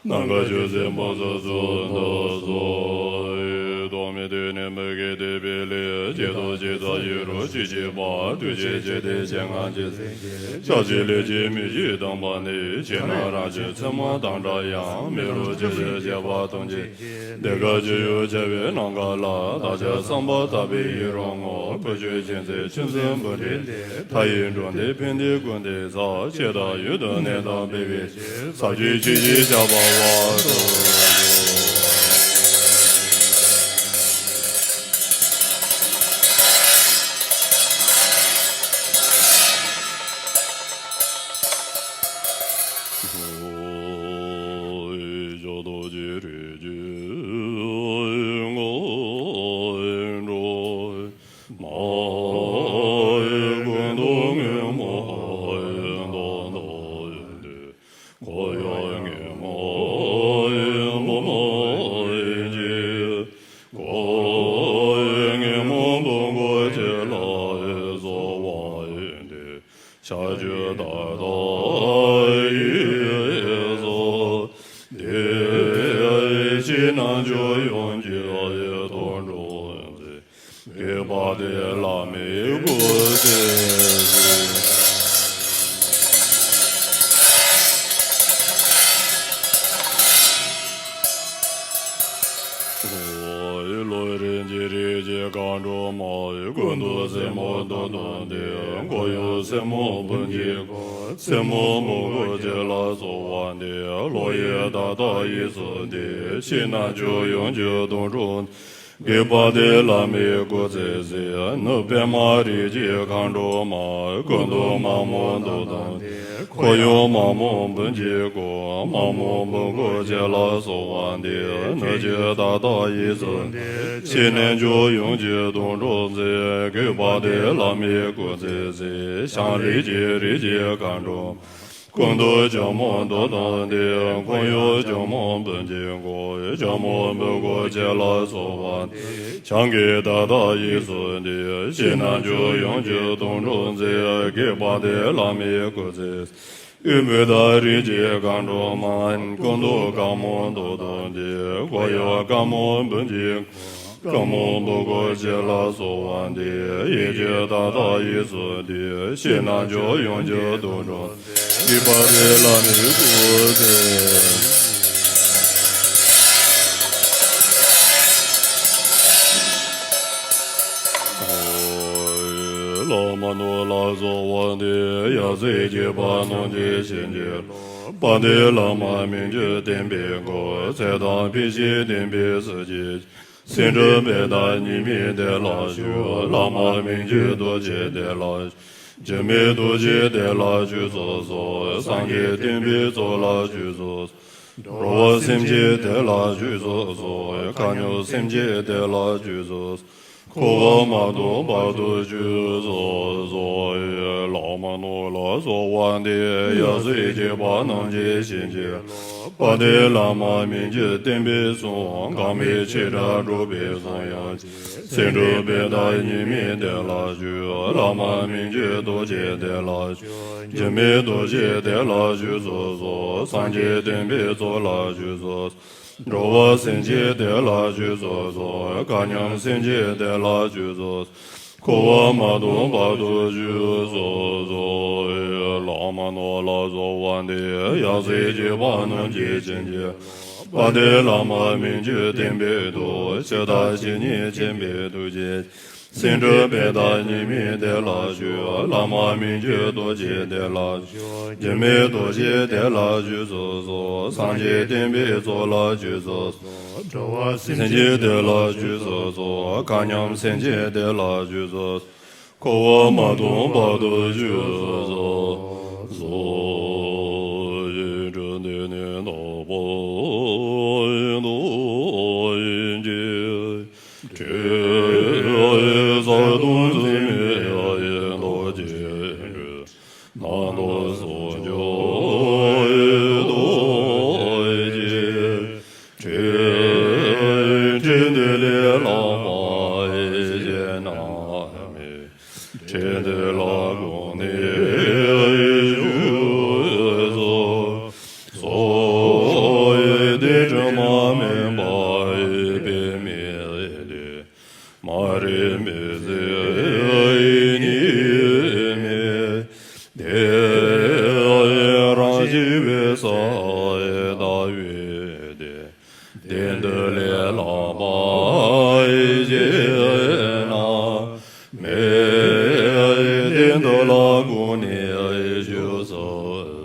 ནམ་མཁའ་ཆུ་སྲིན་འབུམ་ཚོགས་གསུམ་དུ་གསོལ། ཐོག་མེད་དུས་ནས་མི་དགེ་དེ་པའི་ལས། བྱེད་དོ་ཇི་ལྟར་ཡོད་རུང་ཇི་བྱེད་པ། འདུ་བྱེད་ཇི་སྟེ་བྱེད་ངན་ཇི་སྲིད་བྱེད། བྱ་བྱེད་ལས་བྱེད་མི་བྱེད་སྡོམ་པ་ནི། བྱེད་ན་རང་བྱེད་མཚན་མ་དང་འདྲ་ཡང་། མི་རུང་ཇི་སྲིད་བྱེད་པ་སྟོང་བྱེད་ཀྱི། དེ་སྐབས་ཅི་ཡོད་བྱ་བའི་རྣམ་གཞག་ལ། བདག་ཅག་བསམ་པ་དག་པའི་ཡུལ་རོ་ངོ་། བུ་ཆུ་ཆེན་སྲིད་ཆུ་འཛིན་བུ་འདྲེན་ཏེ། མཐའ་ཡས་འགྲོ་འདི་ཕན་བདེ་ཀུན་ཏུ་བསགས། ཆེ་དང་ཡུལ་དུ་གནས་དང་སྤེལ་བའི་ཕྱིར། ས་བཅུའི་ཆོས་ཀྱི་ཞགས་པ་བར་དུ། ཕྱོགས་རྡོ་རྗེ་རིགས་ཀྱི་ངོ་སྤྲོད་མ། ཀུན་ཏུ་ངན་སྨྲ་བདག་ལྟ་བུ་འདི། འཁོར་བའི་ངན་སྨྲ་བུ་མོ་ཡིན་གྱི། འཁོར་བའི་ངན་སྨྲ་བུ་མགོ་ཅན་ལ་སོགས་པ་འདི། ཕྱག་རྒྱུད་ད་ལྟ་ཡིས་སོ། དེ་ཕྱིར་རྣལ་འབྱོར་ཡོངས་ཀྱི་དོན་འགྲུབ་མཛད། དགེ་བ་འདི་བླ་མའི་སྐུ་ཚེ་ཟིན། བློ་རིག་འཇིགས་རིགས་ཀྱི་མཁའ་འགྲོ་མ། ཀུན་ཏུ་སེར་མོ་འདོད་དོན་འདི། འཁོར་ཡུག་སེར་མོ་འབུམ་གྱིས་བསྐོར། སེར་མོ་མོ་གོ་ཅན་ལ་སོགས་པ་འདི། བློ་ཡིས་ད་ལྟ་ཡིས་སོ། དེ་ཕྱིར་རྣལ་འབྱོར་ཡོངས་ཀྱི་དོན་འགྲུབ། དགེ་བ་འདི་བླ་མའི་སྐུ་ཚེ་ཟིན། ནུབ་པདྨ་རིགས་ཀྱི་མཁའ་འགྲོ་མ། ཀུན་ཏུ་དམར་མོ་འདོད་དོན་འདི། འཁོར་ཡུག་དམར་མོ་འབུམ་གྱིས་བསྐོར། དམར་མོ་འབུམ་གོ་ཅན་ལ་སོགས་པ་འདི། ནུབ་ཕྱོགས་ད་ལྟ་ཡིས་སོ། དེ་ཕྱིར་རྣལ་འབྱོར་ཡོངས་ཀྱི་དོན་འགྲུབ་མཛད། དགེ་བ་འདི་བླ་མའི་སྐུ་ཚེ་ཟིན། ཤམ་རིགས་ཀྱི་རིགས་ཀྱི་མཁའ་འགྲོ། ཀུན་ཏུ་ལྕགས་མོ་འདོད་དོན་འདི། འཁོར་ཡུག་ལྕགས་མོ་འབུམ་གྱིས་བསྐོར། ལྕགས་མོ་འབུམ་གོ་ཅན་ལ་སོགས་པ་འདི། ཤམ་གྱི་ད་ལྟ་ཡིས་སོ། དེ་ཕྱིར་རྣལ་འབྱོར་ཡོངས་ཀྱི་དོན་འགྲུབ་མཛད། དགེ་བ་འདི་བླ་མའི་སྐུ་ཚེ། ཨུཏྤལ་རིགས་ཀྱི་མཁའ་འགྲོ་མ། ཀུན་ཏུ་དཀར་མོ་འདོད་དོན་འདི། འཁོར་ཡུག་དཀར་མོ་འབུམ་གྱིས། དཀར་མོ་འབུམ་གོ་ཅན་ལ་སོགས་པ་འདི། ཡིད་ཀྱི་ད་ལྟ་ཡིས་སོ། དེ་ཕྱིར་རྣལ་འབྱོར་ཡོངས་ཀྱི་དོན་འགྲུབ། དགེ་བ་འདི་བླ་མའི་སྐུ་ཚེ། བླ་མ་ནོར་ལ་སོགས་པ་འདི། ཡབ་སྲས་བརྒྱད་པ་རྣམས་ཀྱི་བྱིན་གྱིས་རློབས། དཔལ་ལྡན་བླ་མ་མི་འགྱུར་བསྟན་པའི་སྐུ། ཚེ་དང་འཕེལ་ཞིང་བརྟན་པའི་གཟི་བརྗིད། སེང་འབྲུག་པའི་བདག་ཉིད་མའི་གདན་ལ་བཞུགས། བླ་མ་མི་འགྱུར་རྡོ་རྗེའི་གདན་ལ་བཞུགས། འགྱུར་མེད་རྡོ་རྗེའི་གདན་ལ་བཞུགས་སོ་སོ། སངས་རྒྱས་བསྟན་པའི་གཙུག་ལ་བཞུགས་སོ་སོ། འགྲོ་བ་སེམས་ཅན་གདན་ལ་བཞུགས་སོ་སོ། མཁའ་མྱུར་སེམས་ཅན་གདན་ལ་བཞུགས་སོ་སོ། འཁོར་བ་མ་སྟོངས་བར་དུ་བཞུགས་སོ་སོ། བླ་མ་ནོར་ལ་སོགས་པ་འདི། ཡབ་སྲས་བརྒྱད་པ་རྣམས་ཀྱི་བྱིན་གྱིས་རློབས། དཔལ་ལྡན་བླ་མ་མི་འགྱུར་བསྟན་པའི་གསུང་། གང་བས་ཆེས་ཕྲ་སྒྲུབ་པའི་གསུང་ཡང་མཁྱེན། སེང་འབྲུག་པའི་བདག་ཉིད་མའི་གདན་ལ་བཞུགས། བླ་མ་མི་འགྱུར་རྡོ་རྗེའི་གདན་ལ་བཞུགས། འགྱུར་མེད་རྡོ་རྗེའི་གདན་ལ་བཞུགས་སོ་སོ། སངས་རྒྱས་བསྟན་པའི་གཙུག་ལ་བཞུགས་སོ་སོ། འགྲོ་བ་སེམས་ཅན་དེ་ལ་བཞུགས་སོ་སོ། མཁའ་མཉམ་སེམས་ཅན་དེ་ལ་བཞུགས་སོ་སོ། འཁོར་བ་མ་སྟོངས་བར་དུ་བཞུགས་སོ་སོ། ལྷག་མ་ནོར་ལ་སོགས་པ་འདི། ཡང་སྲིད་བྱེད་པ་རྣམས་ཀྱི་རྐྱེན་གྱིས། དཔལ་ལྡན་ལྷ་མ་མི་འཇིགས་བསྟན་པའི་མཐུ། ཇི་ལྟར་ཇི་སྙེད་མཁྱེན་པའི་ཐུགས་རྗེ། སེང་ཕྲུག་བེ་ཏ་ཉི་མའི་དེ་ལ་བཞུགས། ལྷ་མ་མི་འཇིགས་རྡོ་རྗེ་དེ་ལ་བཞུགས། འཇིགས་མེད་རྡོ་རྗེ་དེ་ལ་བཞུགས་སོ་སོ། སངས་རྒྱས་བསྟན་པའི་ཚོགས་ལ་བཞུགས་སོ་སོ། འགྲོ་བ་སེམས་ཅན་དེ་ལ་བཞུགས་སོ་སོ། མཁའ་མཉམ་སེམས་ཅན་དེ་ལ་བཞུགས་སོ་སོ། འཁོར་བ་མ་སྟོངས་བར་དུ་བཞུགས་སོ་སོ། ཞེས་དྲིས་ཏེ་ནི་བདག་པོ་རྡོ་རྗེ། དྲི་ཟ་དང་འཛིན་མེད་རྡོ་རྗེ། རྣམ་རྟོག་སོགས་སྐྱོ་རྡོ་རྗེ། དྲི་དྲི་འདི་ལས་ལྷག་པ་གཞན་ན་མེད། དྲི་འདི་ལ་དགོངས་ནས་བཞུགས་སོ་སོ། དེ་དྲི་མ་མེད་པ་པདྨའི་སྟེང་། མ་རིག་མུན་སེལ་གཉིས་མེད་དེ། རང་བཞིན་འོད་གསལ་ལྟ་བུའི་སྟེང་། དེ་འདི་ལས་ལྷག་པ་གཞན་ན་མེད། དེ་འདི་ལ་དགོངས་ནས་བཞུགས་སོ་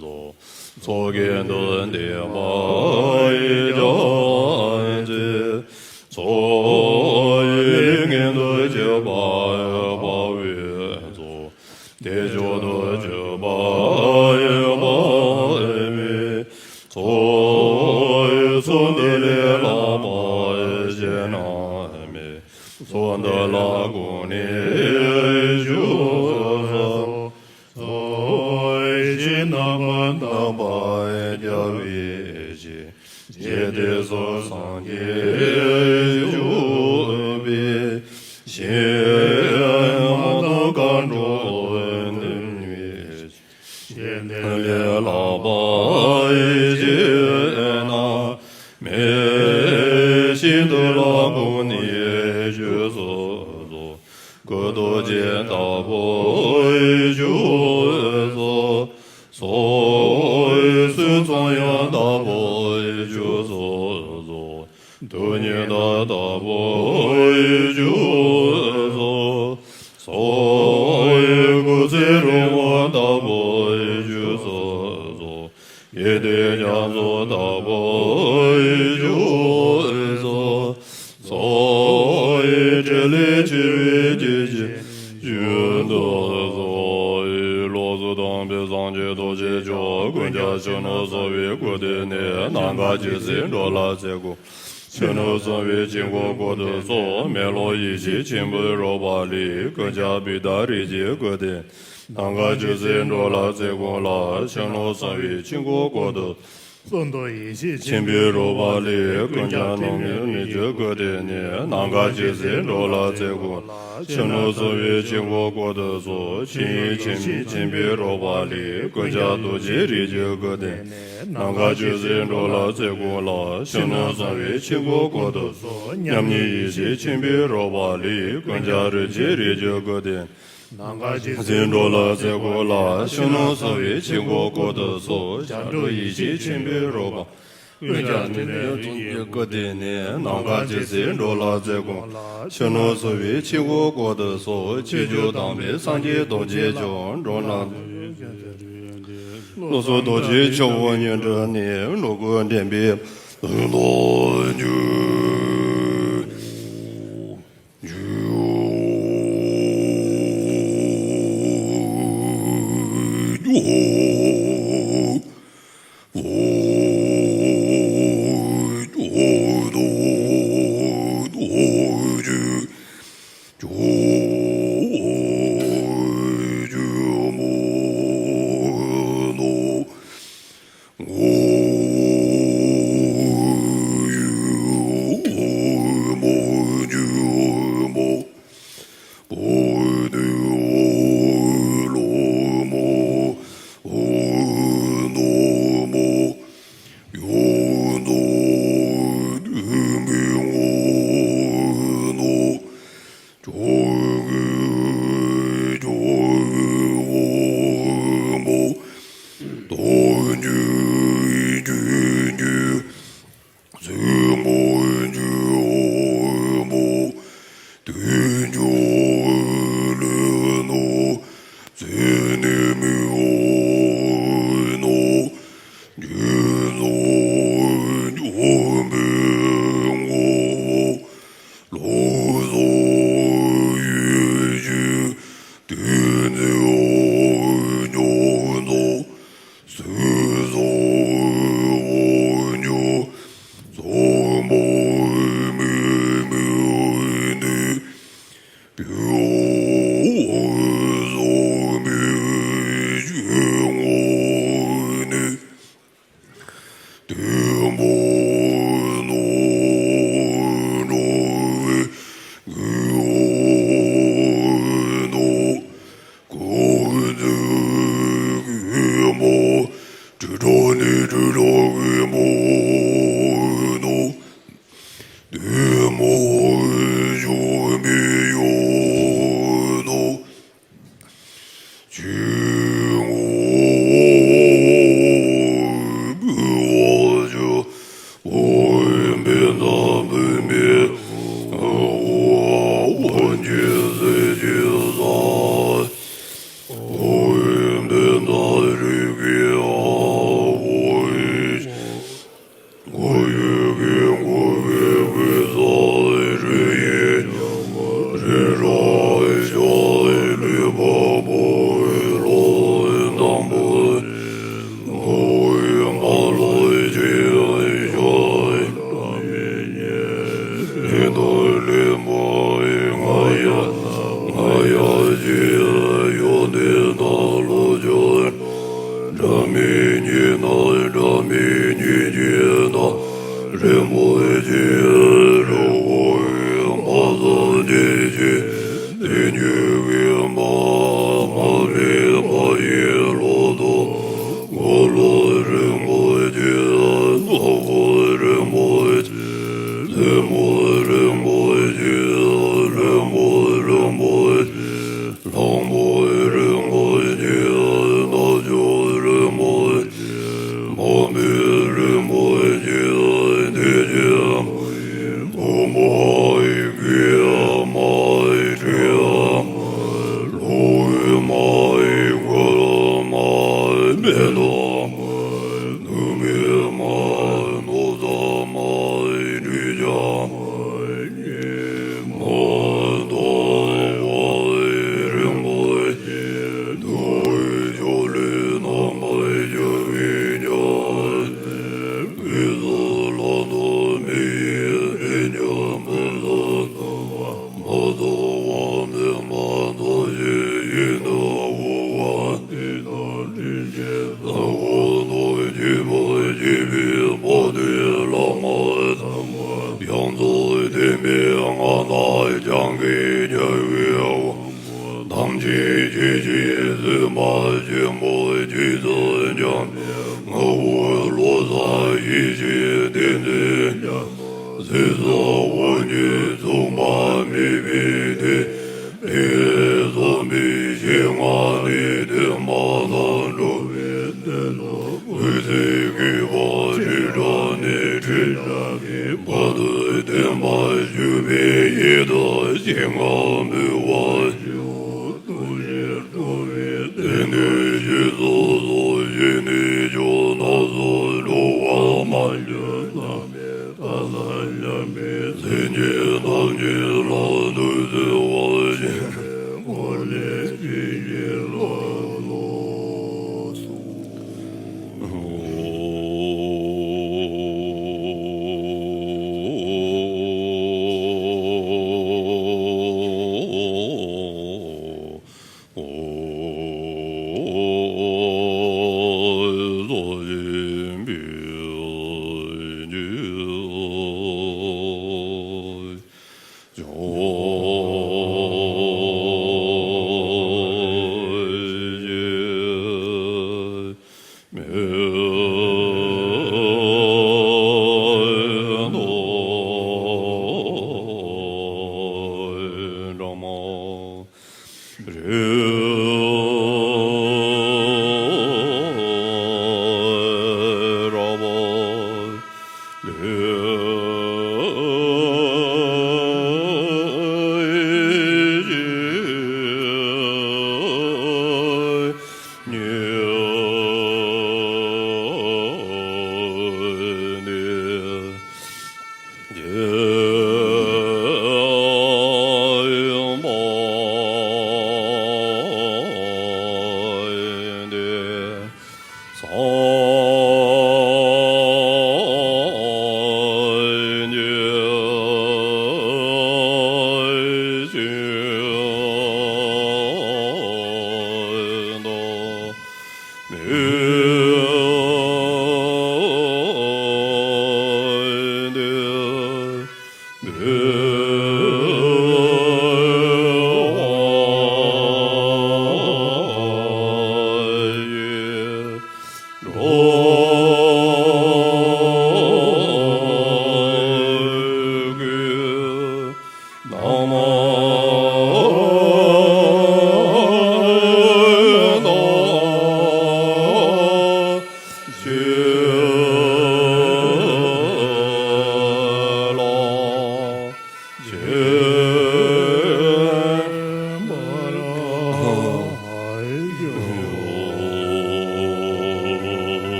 སོ། མཚོ་སྐད་དུ་བསྡུས་པ་རྒྱ་མཚོའི་མཚོ་ཡི་སྔོན་དུ་གྱུར་པ་དཔའ་བོའི་མཚོ། དེ་མཆོག་ཏུ་གྱུར་པ་དཔའ་བོའི་མཚོ། མཚོ་འདི་ལས་ལྷག་པ་གཞན་ན་མེད། མཚོ་འདི་ལ་དགོངས་ནས་བཞུགས་སོ། ཚོགས་ཞིང་རྣམ་པར་དག་པ་རྒྱལ་བའི་ཞིང་། རྗེ་དེ་སོགས་སངས་རྒྱས་བཞུགས་པའི་ཞིང་། མ་དང་མཁའ་འགྲོ་འདུ་བའི་ཞིང་། ཞིང་དེ་ལས་ལྷག་པ་གཞན་ན་མེད། ཞིང་དེ་ལ་དགོངས་ནས་བཞུགས་སོ་སོ། སྐུ་རྡོ་རྗེ་ལྟ་བུར་བཞུགས་སོ་སོ། སྲོད་མཚོ་ཡང་ལྟ་བུར་བཞུགས་སོ་སོ། དུས་ཉི་ཟླ་ལྟ་བུར་བཞུགས་སོ་སོ། སྐུ་ཚེ་རིང་བ་ལྟ་བུར་བཞུགས་སོ་སོ། ཡེ་དེ་རྒྱ་མཚོ་ལྟ་བུར་བཞུགས་སོ་སོ། ཡེ་ཕྲིན་ལས་ཆེ་བའི་སྐྱེས་ཆེན་བཞུགས་སོ་སོ། ལོགས་སུ་བསྡམས་པའི་སངས་རྒྱས་རྡོ་རྗེ་མཆོག་ཀུན་ཁྱབ་ཕྱི་ནང་གསང་བའི་སྐུ་སྟེང་ནས། ནམ་མཁའ་ཇི་སྲིད་འགྲོ་ལ་ཚེ་འགུགས། ཕྱི་ནང་གསང་བའི་དཀྱིལ་འཁོར་བསྐོར་དུ་གསོལ། མེ་ལོང་ཡེ་ཤེས་ཆེན་པོའི་རོལ་པ་ལས། ཀུན་ཁྱབ་བི་ཏ་རིགས་ཀྱི་སྐུ་སྟེང་། ནམ་མཁའ་ཇི་སྲིད་འགྲོ་ལ་ཚེ་འགུགས་ལ། ཕྱི་ནང་གསང་བའི་དཀྱིལ་འཁོར་བསྐོར་དུ། གསང་རྡོར་ཡེ་ཤེས་ཆེན་པོའི་རོལ་པ་ལས། ཀུན་ཁྱབ་རྣམ་སྨིན་རིགས་ཀྱི་སྐུ་སྟེང་ནས། ནམ་མཁའ་ཇི་སྲིད་འགྲོ་ལ་ཚེ་འགུགས། ཕྱི་ནང་གསང་བའི་དཀྱིལ་འཁོར་བསྐོར་དུ་གསོལ། ཆོས་དབྱིངས་ཆེན་པོའི་ཆེན་པོའི་རོལ་པ་ལས། ཀུན་ཁྱབ་རྡོ་རྗེ་རིགས་ཀྱི་སྐུ་སྟེང་ནས། ནམ་མཁའ་ཇི་སྲིད་འགྲོ་ལ་ཚེ་འགུགས་ལ། ཕྱི་ནང་གསང་བའི་དཀྱིལ་འཁོར་བསྐོར་དུ་གསོལ། མཉམ་ཉིད་ཡེ་ཤེས་ཆེན་པོའི་རོལ་པ་ལས། ཀུན་ཁྱབ་རིན་ཆེན་རིགས་ཀྱི་སྐུ་སྟེང་། ནམ་མཁའ་ཇི་སྲིད་འགྲོ་ལ་ཚེ་འགུགས་ལ། ཕྱི་ནང་གསང་བའི་དཀྱིལ་འཁོར་བསྐོར་དུ་གསོལ། སྐྱབས་འགྲོ་ཡེ་ཤེས་ཆེན་པོའི་རོལ་པ། ཀུན་ཁྱབ་ཐིག་ལེ་དོན་གྱི་སྐུ་སྟེང་ནས། ནམ་མཁའ་ཇི་སྲིད་འགྲོ་ལ་ཚེ་འགུགས། ཕྱི་ནང་གསང་བའི་དཀྱིལ་འཁོར་བསྐོར་དུ་གསོལ། ཆོས་སྐུ་དམ་པའི་སངས་རྒྱས་རྡོ་རྗེ་མཆོག་འགྲོ་ན། ལོགས་སུ་རྡོ་རྗེ་ཆེན་པོ་སྙན་སྒྲོན་ནས། འགྲོ་ཀུན་འདྲེན་པའི་ལུང་དུ་བསྒྱུར། ཚོགས་པ་མེད་པ་ཐམས་ཅད་ཡིད་དུ་འོང་བ། དེ་དག་དྲིན་ཅན་ས་འོག་ཏུ་སྐྱེས་པ་སྐྱེས་པའི་བར་དུ་བླ་མ་དམ་པ་རྒྱ་མཚོ་བསྟན་པའི་མངའ་བདག་སྐྱབས་མགོན་རྒྱལ་བའི་དབང་པོ་ཐམས་ཅད་མཁྱེན་ཅིང་གསན་པ་ཆེན་པོ་རྗེ་བཙུན་འཇམ་དཔལ་ངག་དབང་བློ་བཟང་ཡེ་ཤེས་བསྟན་འཛིན་རྒྱ་མཚོ། ཟས་སུ་དབང་ཕྱུག་མཚུངས་པ་མེད་པའི་དེ། དེ་བསམ་པའི་ཞིང་ཁམས་ནས་བསྟན་པ་དང་འགྲོ་བའི་དོན་དུ་འོད་ཟེར་བཀོད་པ་ཆོས་གྲགས་ནས་ཁྲིད་གྲགས་ཀྱི་བར་དུ་བསྟན་པ་ཞུ་བའི་ཡིད་དུ་ཞིང་ཁམས་འབུལ་བ། སྟོང་ཉིད་འགྲོ་བའི་དོན་དུ་རྗེས་སུ་བཟུང་ཞིང་ནས་ཕྱོགས་རྣམས་སུ་འགྲོ་བ་མ་གྱུར་ནམ། ཐར་པ་དམ་པའི་སེམས་ཅན་ཐམས་ཅད་ལ་དུས་གསོལ་བ་ཞིག་གོ་ལས་ཅི་ཡིན་ལ་ལོ།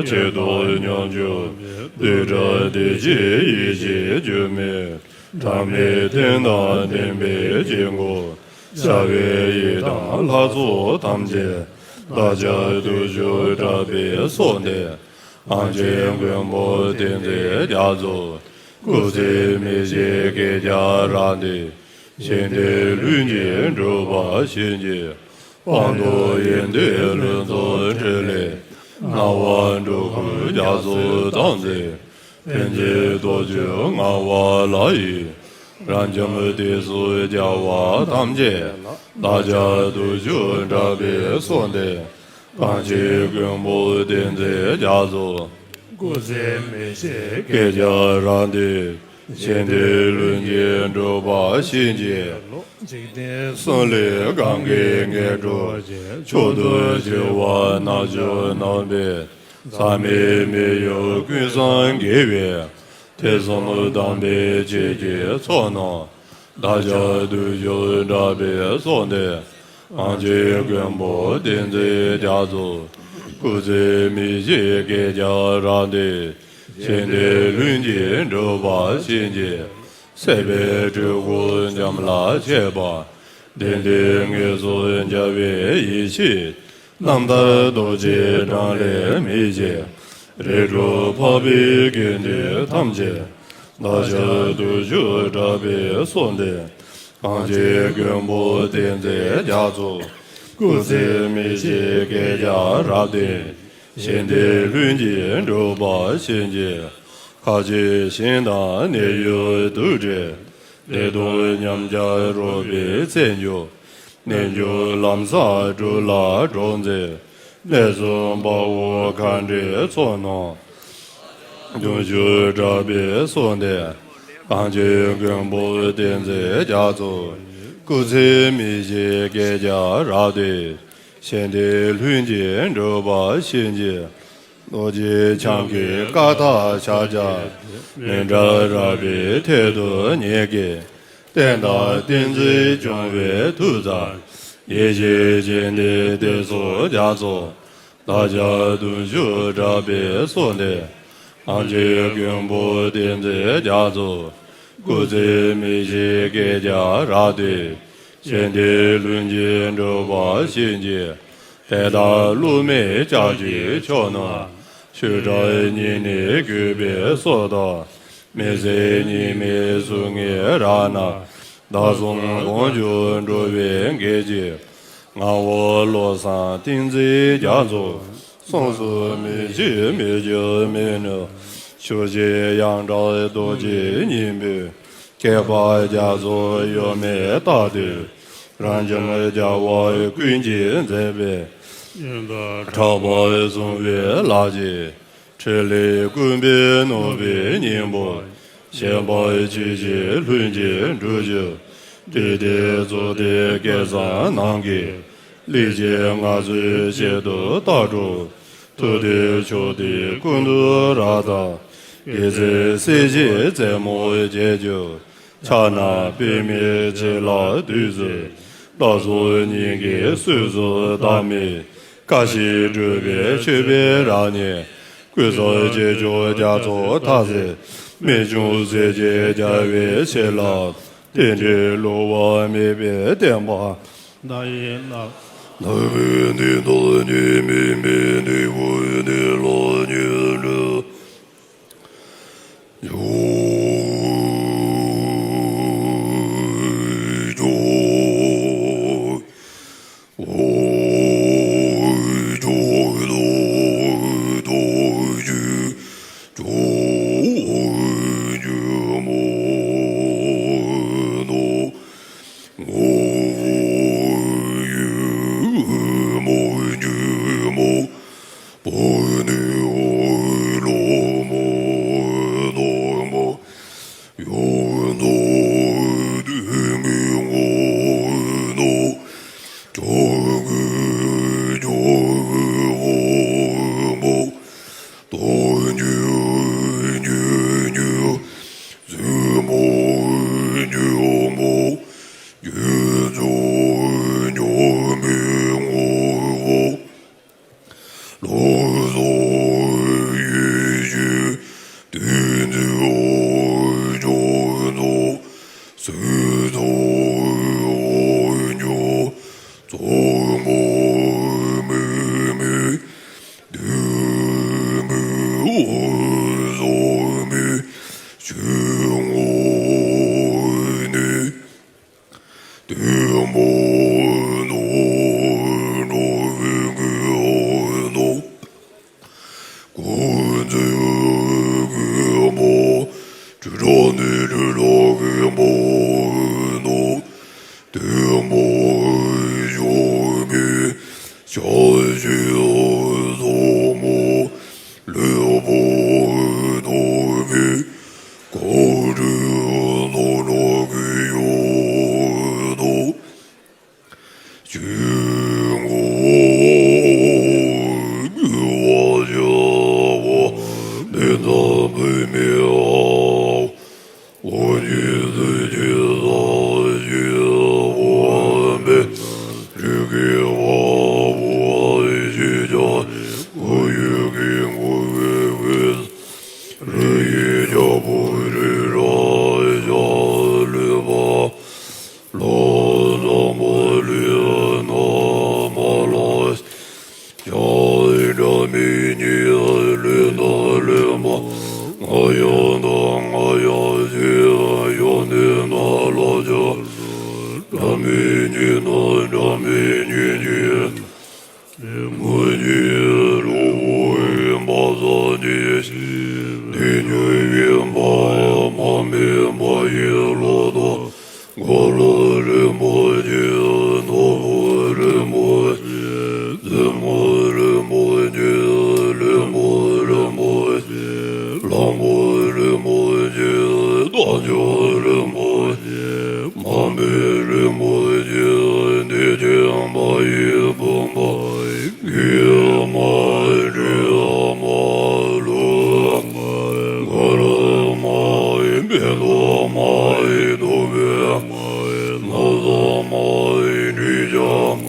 ཆེད་དུ་སྙོམས་འཇུག་བདུད་དགྲ་སྡེ་བཞིའི་ཡེ་ཤེས་སྒྱུ་མའི་གྲངས་མེད་རྟེན་དང་ལྡན་པའི་དཀྱིལ་འཁོར། ཤར་བའི་ཡི་དམ་ལྷ་ཚོགས་ཐམས་ཅད་བདག་ཅག་བདུད་ཕྱོགས་དགྲ་པའི་གསོལ་འདེབས། གངས་ཅན་མགོན་པོ་བསྟན་འཛིན་རྒྱ་མཚོ། སྐུ་ཚེ་མི་ཤིགས་བསྐལ་བརྒྱར་རབ་བརྟན། གཞན་དོན་ལྷུན་གྱིས་འགྲུབ་པར་བྱིན་གྱིས། དཔལ་མདོག་དབྱེ་འདུས་ལྷུན་རྫོགས་ཕྲིན་ལས། སྣང་བ་འགྲོ་ཀུན་རྒྱ་མཚོ་དང་འཛིན། ཕན་ཕྱིར་རྡོ་རྗེ་ངང་པ་ལྷ་ཡི། རབ་འབྱམས་དེ་ཚོ་རྒྱལ་བ་ཐམས་ཅད། བདག་ཅག་བདུད་ཕྱོགས་དགྲ་པའི་གསོལ་འདེབས། གངས་ཅན་མགོན་པོ་བསྟན་འཛིན་རྒྱ་མཚོ། སྐུ་ཚེ་མི་ཤིགས་བསྐལ་བརྒྱར་རབ་བརྟན། གཞན་དོན་ལྷུན་གྱིས་འགྲུབ་པར་བྱིན་གྱིས། འཇིག་རྟེན་གསུམ་ལས་གང་གིས་ངེས་འགྲོ་ཞིང་། མཆོག་ཏུ་གྱུར་པ་རྣལ་འབྱོར་རྣམ་པས། ཟག་མེད་མི་གཡོ་ཀུན་བཟང་དགེ་བའི། ཐེ་ཚོམ་དག་པའི་ཆོས་ཀྱི་ཚོགས་རྣམས། བདག་ཅག་བདུད་ཕྱོགས་དགྲ་པའི་གསོལ་འདེབས། གངས་ཅན་མགོན་པོ་བསྟན་འཛིན་རྒྱ་མཚོ། སྐུ་ཚེ་མི་ཤིགས་བསྐལ་བརྒྱར་རབ་བརྟན། གཞན་དོན་ལྷུན་གྱིས་འགྲུབ་པར་བྱིན་གྱིས། སྲིད་པའི་འཁྲུལ་འཁོར་འཇོམས་ལ་མཆོད་པ། བདེན་བདེན་དངོས་སུ་འཇའ་བའི་ཡེ་ཤེས། རྣམ་ཐར་རྡོ་རྗེའི་འབྲིང་རིམ་མི་ཤིགས། རིགས་དྲུག་འཕགས་པའི་དགེ་འདུན་ཐམས་ཅད། བདག་ཅག་བདུད་ཕྱོགས་དགྲ་པའི་གསོལ་འདེབས། གངས་ཅན་མགོན་པོ་བསྟན་འཛིན་རྒྱ་མཚོ། སྐུ་ཚེ་མི་ཤིགས་བསྐལ་བརྒྱར་རབ་བརྟན། གཞན་དོན་ལྷུན་གྱིས་འགྲུབ་པར་བྱིན་གྱིས། ཁ་ཆེ་ཞིང་དང་གནས་ཡུལ་དུ་འདྲེས། བདེ་སྟོང་ཉམས་བརྒྱ་རོལ་པའི་རྩལ་འཇུག་རྣལ་འབྱོར་ལམ་བཟང་སྒྲུབ་ལ་གྲོགས་མཛད། གནས་གསུམ་དཔའ་བོ་མཁའ་འགྲོའི་ཚོགས་རྣམས། བདུད་ཕྱོགས་དགྲ་པའི་གསོལ་འདེབས། གངས་ཅན་མགོན་པོ་བསྟན་འཛིན་རྒྱ་མཚོ། སྐུ་ཚེ་མི་ཤིགས་བསྐལ་བརྒྱར་རབ་བརྟན། གཞན་དོན་ལྷུན་གྱིས་འགྲུབ་པར་བྱིན་གྱིས། རྡོ་རྗེ་འཆང་གི་བཀའ་ལྟར་ཕྱག་རྒྱ། མི་འབྲལ་རབ་པའི་མཐིལ་དུ་ཉེ་གི། བསྟན་དང་བསྟན་འཛིན་སྐྱོང་བའི་མཐུ་རྩལ། ཡེ་ཤེས་སྤྱན་ལྡན་བསྟན་སྲུང་རྒྱ་མཚོ། བདག་ཅག་བདུད་ཕྱོགས་དགྲ་པའི་གསོལ་འདེབས། གངས་ཅན་མགོན་པོ་བསྟན་འཛིན་རྒྱ་མཚོ། སྐུ་ཚེ་མི་ཤིགས་བསྐལ་བརྒྱར་རབ་བརྟན། གཞན་དོན་ལྷུན་གྱིས་འགྲུབ་པར་བྱིན་གྱིས། དེ་ལྟར་བསླུ་མེད་ལྕགས་ཀྱུས་ཕྱོགས་རྣམས། ཆོས་སྒྲ་སྙན་ནས་བསྐུལ་བའི་གསོལ་དང་། མི་ཟད་ཉི་མའི་གཟུགས་བརྙན་རབ་རྣམས། བདག་བཟུམ་གང་བྱུང་འགྲོ་བའི་དགེ་བཅུའི། ངག་དབང་བློ་བཟང་ཏིང་འཛིན་རྒྱ་མཚོ། གསུང་གསུམ་མི་ཕྱེད་མི་འགྱུར་མི་ནུབ། ཆུ་སྐྱེས་ཡང་དག་རྡོ་རྗེ་སྙིང་པོའི། ཁྱད་པར་རྒྱ་མཚོ་གཡོ་མེད་རྟག་ཏུ། རབ་འབྱམས་རྒྱལ་བ་ཀུན་གྱིས་མཛེས་པའི། ཡོན་བདག་གྲགས་པ་བཟུང་བའི་ལག་རྗེས། ཕྲིན་ལས་ཀུན་པས་གནོན་པའི་སྙིང་པོ། ཞེན་པ་ཆེ་ཞིང་ལྷུན་གྱིས་གྲུབ་ཕྱིར། བདུད་སྡེ་གཙོ་དེ་བསྐལ་བཟང་ནམ་མཁའི། ལས་ཀྱི་མངའ་གསོལ་ཆེད་དུ་བཏགས་གྲོགས། ཐུབ་བསྟན་མཆོག་དེ་ཀུན་ཏུ་རབ་དང་། དགེ་ཚུལ་སྲས་བཞིའི་རྩེ་མོར་བརྗིད་གྱུར། ཕྱག་ན་པདྨས་ཕྱི་ལ་བདུད་རྩི། ལྟ་ཚུལ་སྙིང་གའི་གསོས་ཚུལ་བདག་མེད། བཀའ་བཞིན་སྒྲུབ་པའི་མཆོད་པའི་རབ་བརྙེས། ཀུན་བཟང་རྗེས་འཇུག་རྒྱ་མཚོ་མཐའ་ཟེར། རྨད་བྱུང་སྲས་བཅས་རྒྱལ་བའི་བྱིན་རླབས། རྟེན་འབྲེལ་བསླུ་བ་མེད་པའི་བསྟན་པ། བདག་ཡི་ནང་། ནང་པའི་གནས་དང་ཉེ་མིན་མེད། འབྲས་བུ་གནས་ལ་ཉེར་འགྲོ། དེ་མ་ནོར་བའི་གི་ནོར། ཀུན་གྱི་གི་མོ། དྲི་བྲལ་ནི་དྲི་བྲལ་གི་མོ་ནོར། དེ་མ་ཡོད་པའི་ཆ་ཤས་ཟབ་མོ། ལེགས་པར་རྣམ་པར་དཀར་ནོར་གྱི་ཡོད་དོ། ཆོས་འཁོར་བསྐོར་བར་བྱ་བ་མེད་ན་བུད་མེད་ཨ། འོ་ཉིད་ཀྱི་ས་གཞི་འོ་མེ་རི་གི་བ་འོ་ཞེས་བྱ་འོ་ཡུལ་གྱི་འཁོར་བའི་འོད་རི་ཡི་རྒྱལ་པོ་རི་ར་ཡ་ལུས་པ། ལོ་ཟ་མ་ལུས་ན་མ་ལ་ཡ་འདྲ་མི་ཉིད་ལུས་ན་ལུས་མ་ང་ཡ་ན་ང་ཡ་ཞེས་ཡོད་ནི་ན་ལ་ཡ་འདྲ་མི་ཉིད་ན་འདྲ་མི་ཉིད་ཀྱི། མོ་ཉིད་རུ་བོའི་མ་ས་ཉིད་ནི་ཉོན་ཡིན་པ་མ་མེད་པ་ཡི་ལོ་དང་མགོ་ལོག་རི་མོ་ཉིད་ནོར་བུ་རི་མོ་ཉིད་རྫུན་མ་རི་མོ་ཉིད་ལུས་མ་རི་མོ་ཉིད་ལྷ་མོ་རི་མོ་ཉིད་རྟ་མཆོག་རི་མོ་ཉིད་མ་མོའི་རི་མོ་ཉིད་ནི་ཀྱང་མ་ཡི་བུམ་པ་གི་མ་འདྲེས་མ་ལུས་མགར་མ་ཡི་མེ་ཏོག་མ་ཡི་དུ་བའི་མ་ས་མ་ཡི་འདྲེས་ཀྱང་མ་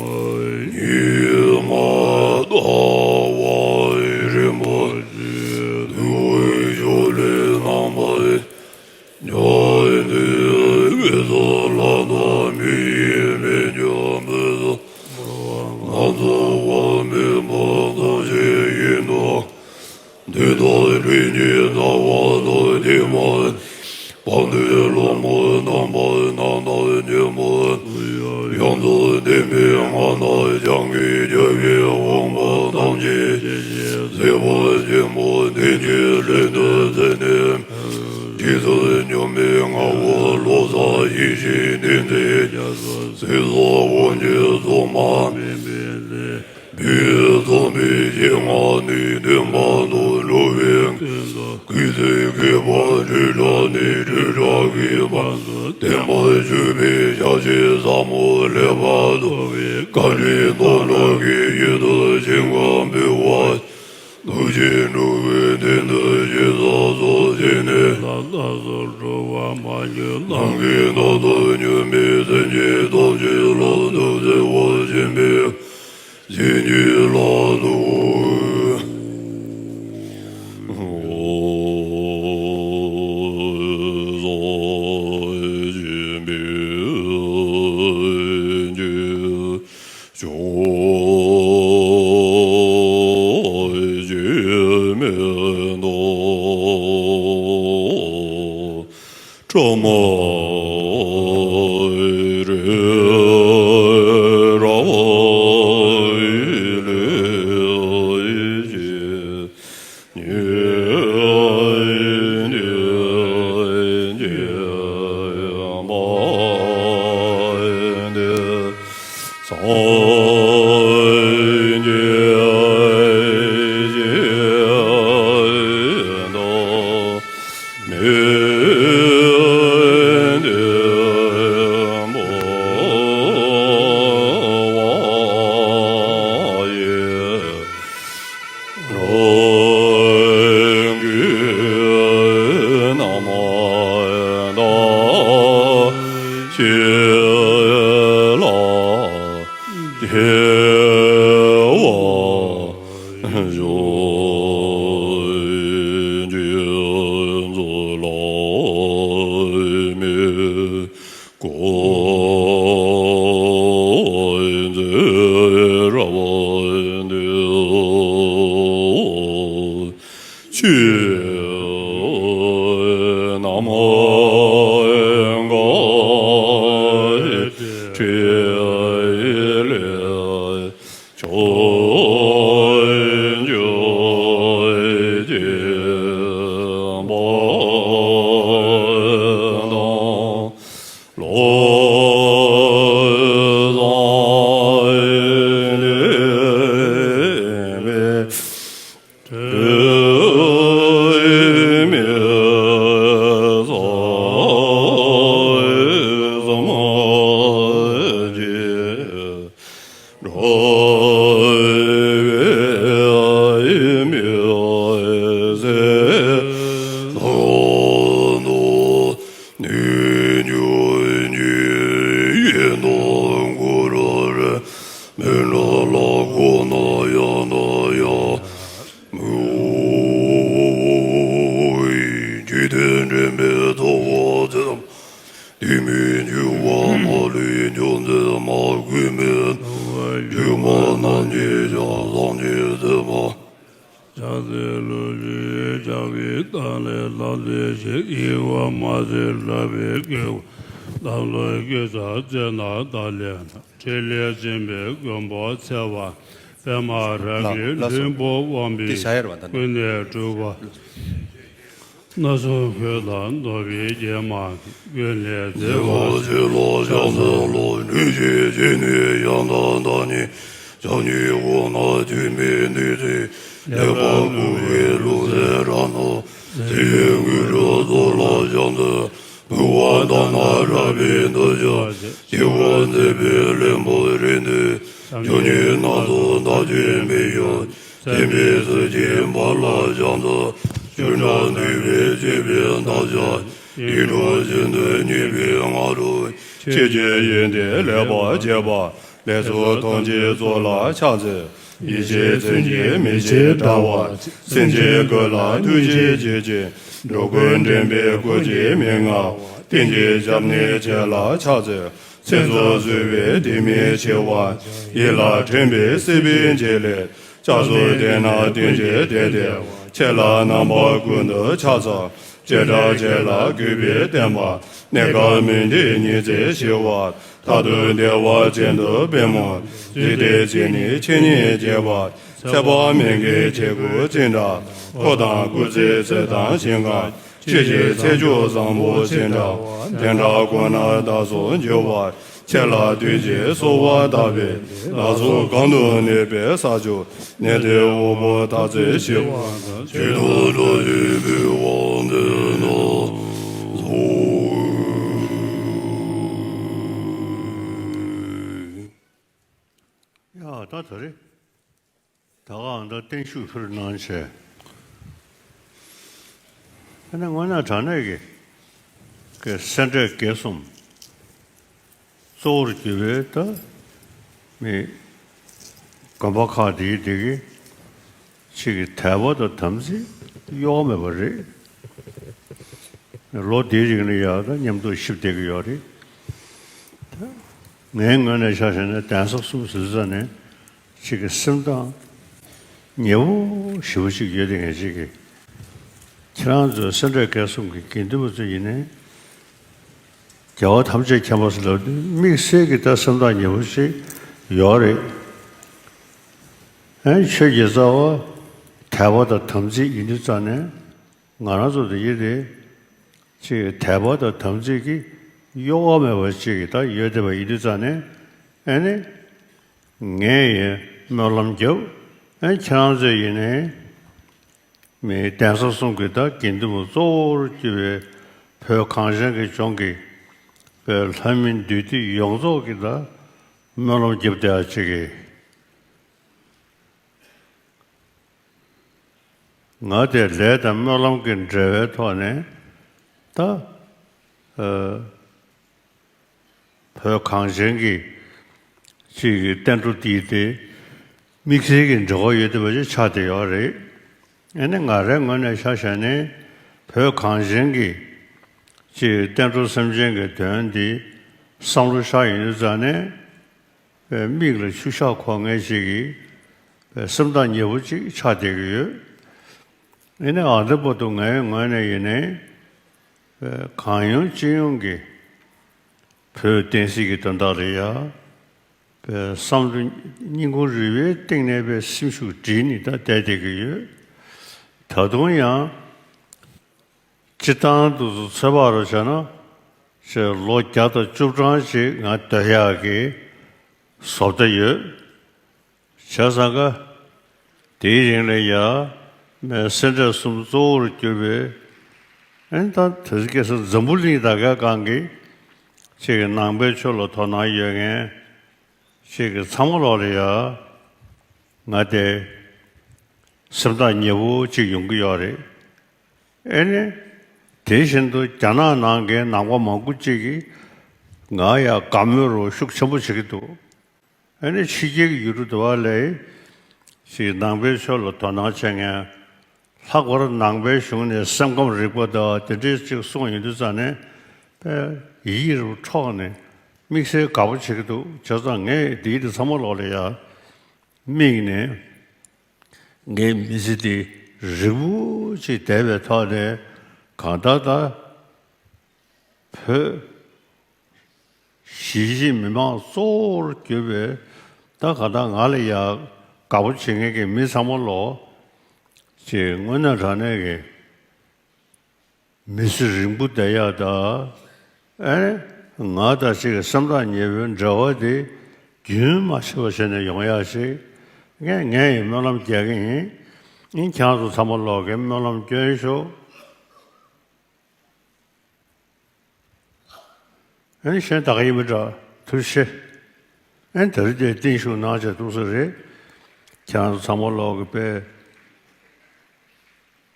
ཉིད་མ་ལྟ་བ་ཡི་རི་མོ་ཉིད་དུ་བའི་ཞོ་ལས་རྣམ་པར། ཉོན་ནི་འོད་ཟེར་ལ་ན་མི་ཡི་མི་ཉམས་མི་ཟ་ང་ཚོ་བ་མི་མ་ཐམས་ཅད་ཡིན་ནོ། འདི་ལྟར་རིགས་ཀྱི་རྩ་བ་དང་ཐོག་མ་བར་དུ་སློང་མོ་རྣམ་པར་སྣང་མཐའ་ཉིད་མོ་ཡོངས་སུ་ལྡན་པའི་སྔགས་རྣམས་བྱང་གི་རྒྱལ་བའི་དབང་པོ་ཐམས་ཅད་ཀྱི་ཞིང་གཟིགས་པ་ཆེན་པོ་འདི་ཉིད་ལུས་ནི་ཚེ་ནི། རྗེས་སུ་མྱུར་མེད་ངང་པ་བློ་བཟང་ཡེ་ཤེས་བསྟན་འཛིན་རྒྱ་མཚོ་ཚེ་བཟང་དབང་ཕྱུག་སོགས་མ་འཕེལ་མེད་ལས་པའི་རྩོམ་པའི་ཞལ་སྔ་ནས་བསྟན་པ་དང་འགྲོ་བའི་ཀུན་ཏུ་གུས་བརྩི་དགོས་པ་དྲིལ་བསྒྲགས་ནས་དྲིལ་བསྒྲགས་ཀྱི་བར་དུ་བསྟན་པ་ཆོས་པའི་ཞལ་ཆེམས་ཟབ་མོ་ལེགས་པར་མཐོང་བའི་བཀའ་དྲིན་རྣམ་དག་གི་ཡུལ་དུ་ཞིང་ཁམས་འབུལ་བ། ཐུགས་རྗེས་འགྲོ་བའི་དོན་དུ་ཞེ་ས་སོགས་བྱས་ནས། ལ་ལ་སོགས་འགྲོ་བ་མ་གྱུར་ནམ་མཁའི་མཐའ་དང་མྱུར་མེད་སེམས་ཅན་ཐམས་ཅད་ལ་ཐུགས་བརྩེ་བ་ཆེན་པོས་བྱིན་གྱིས་བརླབ་ཏུ། འཇིག་རྟེན་འདྲེན་པའི་ཚོགས་པ་ཚེ་དང་དུས་མིན་འཇིགས་པ་མ་ལུས་འཇོམས་མཛད་མ། གུས་པས་འཇིགས་པ་རྣམས་ཀྱི་ཕྱག་འཚལ་ལོ། ཕྱག་འཚལ་ལོ། ཕྱག་གི་རྟེན་ལས་ལྷག་ལུས་ཤིག་ཡིད་བ་མ་བྱེད་ལྷག་པའི་དགེ་བ་རྣམས་ལ་སྐྱེ་ས་ཅན་དང་བདག་ལས་ན། ཕྲིན་ལས་ཆེན་པོའི་མགོན་པོ་ཚེ་དཔག་པདྨ་རཱ་གའི་ལྷུན་པོ་དབང་པོས་ཀུན་ནས་སྒྲུབ་པ། སྣ་ཚོགས་འཁོར་དང་བསྡོམས་པའི་རྒྱན་མ་ཀུན་ལས་མཛེས་པ་ཞིག་ཕྱག་འཚལ་ལོ། ནུས་ཤིང་བྱས་ནས་ཡང་དག་བདག་ཉིད་བྱམས་སྙིང་ཁོང་ན་ཐིམ་པའི་གདུལ་བྱའི་ལེགས་པར་བཀུག་པའི་ལུས་རྩལ་རབ་རྣམས་ཚེ་ཡི་དངོས་གྲུབ་སྩོལ་ལ་ཕྱག་འཚལ། བུམ་པ་དྷ་ན་རཀྵི་ཏ་ཡ། སྤྱི་བོར་མཛེས་པའི་ལྷུན་པོ་རིགས་མཐུན། བཅུ་གཉིས་སྣ་ཚོགས་བདག་བསྐྱེད་མི་གཡོ། མཚན་དཔེའི་ཚུལ་གྱིས་འབར་ལ་ཕྱག་འཚལ། ཆོས་སྒྲ་འདུས་པའི་སྤྱོད་པའི་མདངས་ཤར། ཡིད་འཕྲོག་བཞིན་དུ་མཉེས་པའི་ང་རོ། ཆོས་ཀྱི་ཡོན་ཏན་ལེགས་པར་རྒྱས་པ། ལེགས་ཚོགས་ཐམས་ཅད་རྫོགས་ལ་ཕྱག་འཚལ། ཡེ་ཤེས་མཚོན་གྱིས་མི་ཕྱེད་བཀྲ་བ། སེམས་ཅན་ཀུན་ལ་ཐུགས་རྗེ་བསྐྱེད་ཅིང་། འགྲོ་ཀུན་འདྲེན་པའི་སྐུ་སྐྱེ་མི་མངའ། བསྟན་གྱི་ཞབས་ནི་ཕྱེད་ལ་ཕྱག་འཚལ། མཚན་རྫོགས་བཟོད་པའི་ལྡེ་མིག་ཕྱེ་བ། ཡིད་ལ་དྲན་པའི་སྲིད་པའི་འཇིགས་ལས། སྐྱབས་སུ་བསྟེན་ན་བསྟན་བཅོས་བདེ་སྟེར་བ། ཆེ་ལ་རྣམ་པ་ཀུན་ཏུ་ཕྱག་འཚལ། བྱེ་བྲག་ཕྱེད་ལ་གུས་པས་བསྟེན་པ། གནས་སྐབས་མི་འདྲའི་ཉི་ཚེ་ཞི་བ། མཐར་ཐུག་བདེ་བ་ཅན་དུ་པདྨོ། བརྫུས་ཏེ་ཚིག་ནི་ཆོས་ཉིད་བྱེད་པ། ཚེ་དཔག་མེད་ཀྱི་ཆས་གོས་ཅི་འདྲ། འཁོར་དང་སྐུ་ཚེའི་ཚད་དང་ཞིང་ཁམས། ཆོས་ཀྱི་ཚེ་མཆོག་བཟང་པོ་ཅི་འདྲ་བ། དེ་འདྲ་ཀུན་ན་བདག་སོགས་འབྱོར་བ། ཆེ་ལ་ཐུགས་རྗེས་གསོལ་བ་བཏབ་པས། བདག་སོགས་གང་དུ་གནས་པའི་ས་ཕྱོགས། གནས་འདིར་དབུལ་པོ་མཐར་ཕྱིན་བྱེད་པ་དང་། ཆོས་དང་ཕྱག་རྒྱའི་འབུལ་བ་འདི་ནི་གསོལ། ཡ་ད་ད་རེད། ད་ག་ཨ་ད་བརྟན་བཞུགས་ཕུལ་གནང་བྱས། ཨ་ནི་དངོས་གནས་དྲང་གནས་ཀྱི་ཀྱི་སེ་འབྲས་དགེ་གསུམ་གཙོ་བོར་གྱུར་པའི་ད་མི་དགོན་པ་ཁག་དེའི་དེ་གི་ཅིག་གི་དད་པ་དང་དམ་ཚིག་གཡོ་བ་མེད་པ་རེད། ལོ་འདིའི་རིང་ལ་ཡང་ད་མཉམ་དུ་གཤིབ་བསྡད་ཀྱི་ཡོད་རེད། ད་ངའི་ངོས་ནས་ཆ་བཞག་ན་གདན་ས་གསུམ་ཟེར་ཙམ་ནས་ཅིག་གི་སེམས་ཐག་ཉེ་བོ་ཞེ་པོ་ཅིག་ཡོད་དེ། ངས་ཅིག་གི་ཁྱེད་རང་ཚོའི་སེ་འབྲས་དགེ་གསུམ་གྱི་དགེ་འདུན་པ་ཚོ་ཡིན་ནའི་རྒྱལ་བ་ཐམས་ཅད་མཁྱེན་པ་ཟེར་ལབ་དུས་དམིགས་བསལ་གྱི་ད་སེམས་ཐག་ཉེ་བོ་ཞིག་ཡོད་རེད། ཨ་ཆོས་ཀྱི་རྩ་བ་དད་པ་དང་དམ་ཚིག་ཡིན་དུས་ཙམ་ནས་ང་རང་ཚོ་འདི་ཡིན་ཏེ། ཅིག་དད་པ་དང་དམ་ཚིག་གི་གཡོ་བ་མེད་པ་ཅིག་གི་ད་ཡོད་བསྡད་པ་ཡིན་དུས་ཙམ་ནས་ཨ་ནི་ངས་ཡང་སྨོན་ལམ་རྒྱབ། ཨ་ཁྱེད་རང་ཚོས་ཡིན་ནའི་མི་གདན་ས་གསུམ་གྱི་ད་དགེ་འདུན་པ་གཙོ་བོར་གྱུར་པའི་བོད་གངས་ཅན་གྱི་ལྗོངས་ཀྱི་བོད་ལྷ་མི་འདུས་སྡེ་ཡོངས་རྫོགས་ཀྱི་ད་སྨོན་ལམ་རྒྱབ་བསྡད་ཡ་ཅིག་གི། ང་དེ་ལས་དང་སྨོན་ལམ་གྱི་འབྲེལ་བའི་ཐོག་ནས་ད་ཨ་བོད་གངས་ཅན་གྱི་ཅིག་གི་བསྟན་འགྲོ་དེའི་དེ་དམིགས་བསལ་གྱི་འབྲེལ་བ་ཡོད་བསྡད་པ་ཅིག་ཆགས་བསྡད་ཡོད་རེད། ཨ་ནི་ང་རའི་ངོས་ནས་ཆ་བཞག་ནས་བོད་གངས་ཅན་གྱི་ཅིག་བསྟན་འགྲོ་སེམས་ཅན་གྱི་དོན་འདི་བསམ་བློ་བཞག་ཡོང་དུས་ཙང་ནས། པའི་མིག་ལ་ཆུ་ཤག་འཁོར་མཁན་ཞིག་གིས་པའི་སེམས་ཐག་ཉེ་བོ་ཅིག་ཆགས་བསྡད་ཀྱི་ཡོད། ཡིན་ནའི་ཨ་འདི་བར་དུ་ངའི་ངོས་ནས་ཡིན་ནའི་པའི་གང་ཡོང་ཅི་ཡོང་གི་ བོད་བསྟན་སྲིད་ཀྱི་དོན་དག་ལ་ཡ། པའི་བསམ་བློ་སྙིང་ཁུང་རུས་པའི་གཏིང་ནས་པའི་སེམས་ཤུགས་སྒྲིལ་ནས་ད་བསྡད་བསྡད་ཀྱི་ཡོད། ད་དུང་ཡང་སྤྱིར་བཏང་དུ་ཚོད་དཔག་རུ་བྱས་ན་ཞེས་ལོ་བརྒྱ་དང་བཅུ་གྲངས་ཤིག་ང་སྡོད་ཡག་གི་བཟོ་ལྟ་ཡོད། བྱས་ཙང་ཀ་དེའི་རིང་ལ་ཡ་མའི་སེ་འབྲས་གསུམ་གཙོ་བོར་གྱུར་པའི་ཨན་ད་དེ་སྐད་ས་འཛམ་བུ་གླིང་ད་གའི་སྒང་གི་ཅིག་གི་ནང་པའི་ཆོས་ལ་དོ་སྣང་ཡོད་མཁན་ཅིག་གི་ཚང་མ་ལོག་ལ་ཡ་ང་དེ་སེམས་ཐག་ཉེ་པོ་ཅིག་ཡོང་གི་ཡོད་རེད། ཨེ་ནི། དེ་བཞིན་དུ་རྒྱ་ནག་ནང་གི་ནང་པ་མང་པོ་ཅིག་གིས་ང་ཡ་དགའ་མོས་རོགས་ཤུགས་ཆེན་པོ་བྱེད་ཀྱི་འདུག་ཨེ་ནི་ཕྱི་རྒྱལ་གྱི་ཡུལ་གྲུ་དུ་བ་ལས་ཞིག་ནང་པའི་ཆོས་ལ་དོ་སྣང་བྱེད་མཁན་ལྷག་པར་ནང་པའི་གཞུང་ནས་སེམས་ཁམས་རིག་པ་དང་དེ་འདྲས་ཅིག་གསུངས་ཡོང་དུས་ཙང་ནས་པས་ཡིད་རུ་འཕྲོག་ནས་དམིགས་བསལ་དགའ་པོ་བྱེད་ཀྱི་འདུག་བྱས་ཙང་ངས་འདིའི་དེ་ཚང་མ་ལོག་ལ་ཡ་དམིགས་ནས། ངའི་མི་ཚེ་འདི་རིང་པོ་ཅིག་བསྡད་པའི་ཐོག་ནས་གང་ལྟར་ད་བོད་གཞིས་བྱེས་མི་མང་གཙོ་བོར་གྱུར་པའི་ད་གང་ལྟར་ང་ལ་ཡང་དགའ་པོ་བྱེད་མཁན་གྱི་མི་ཚང་མ་ལོ་ཅིག་དངོས་གནས་དྲང་གནས་ཀྱི་མི་ཚེ་རིང་པོ་བསྡད་ཡག་ད་ཨེ་ང་དང་ཅིག་སེམས་ཐག་ཉེ་པོའི་འབྲེལ་བ་དེ་རྒྱུན་མ་ཆད་པ་བྱས་ནས་ཡོང་ཡག་ཞིག་ངས་ངས་ཡི་སྨོན་ལམ་རྒྱག་གི་ཡིན། ཨིན་ཁྱེད་རང་ཚོ་ཚང་མ་ལོག་གི་སྨོན་ལམ་སྐྱོན་ཤོག་ཨེ་གཞན་དག་ཡིན་མི་འདྲ་ཐུགས་རྗེ་ཆེ། ཨེ་དེ་རིང་དེ་བརྟན་བཞུགས་གནང་བྱས་ཐུགས་སུ་རེད། ཁྱེད་རང་ཚོ་ཚང་མ་ལོག་གི་དཔེ་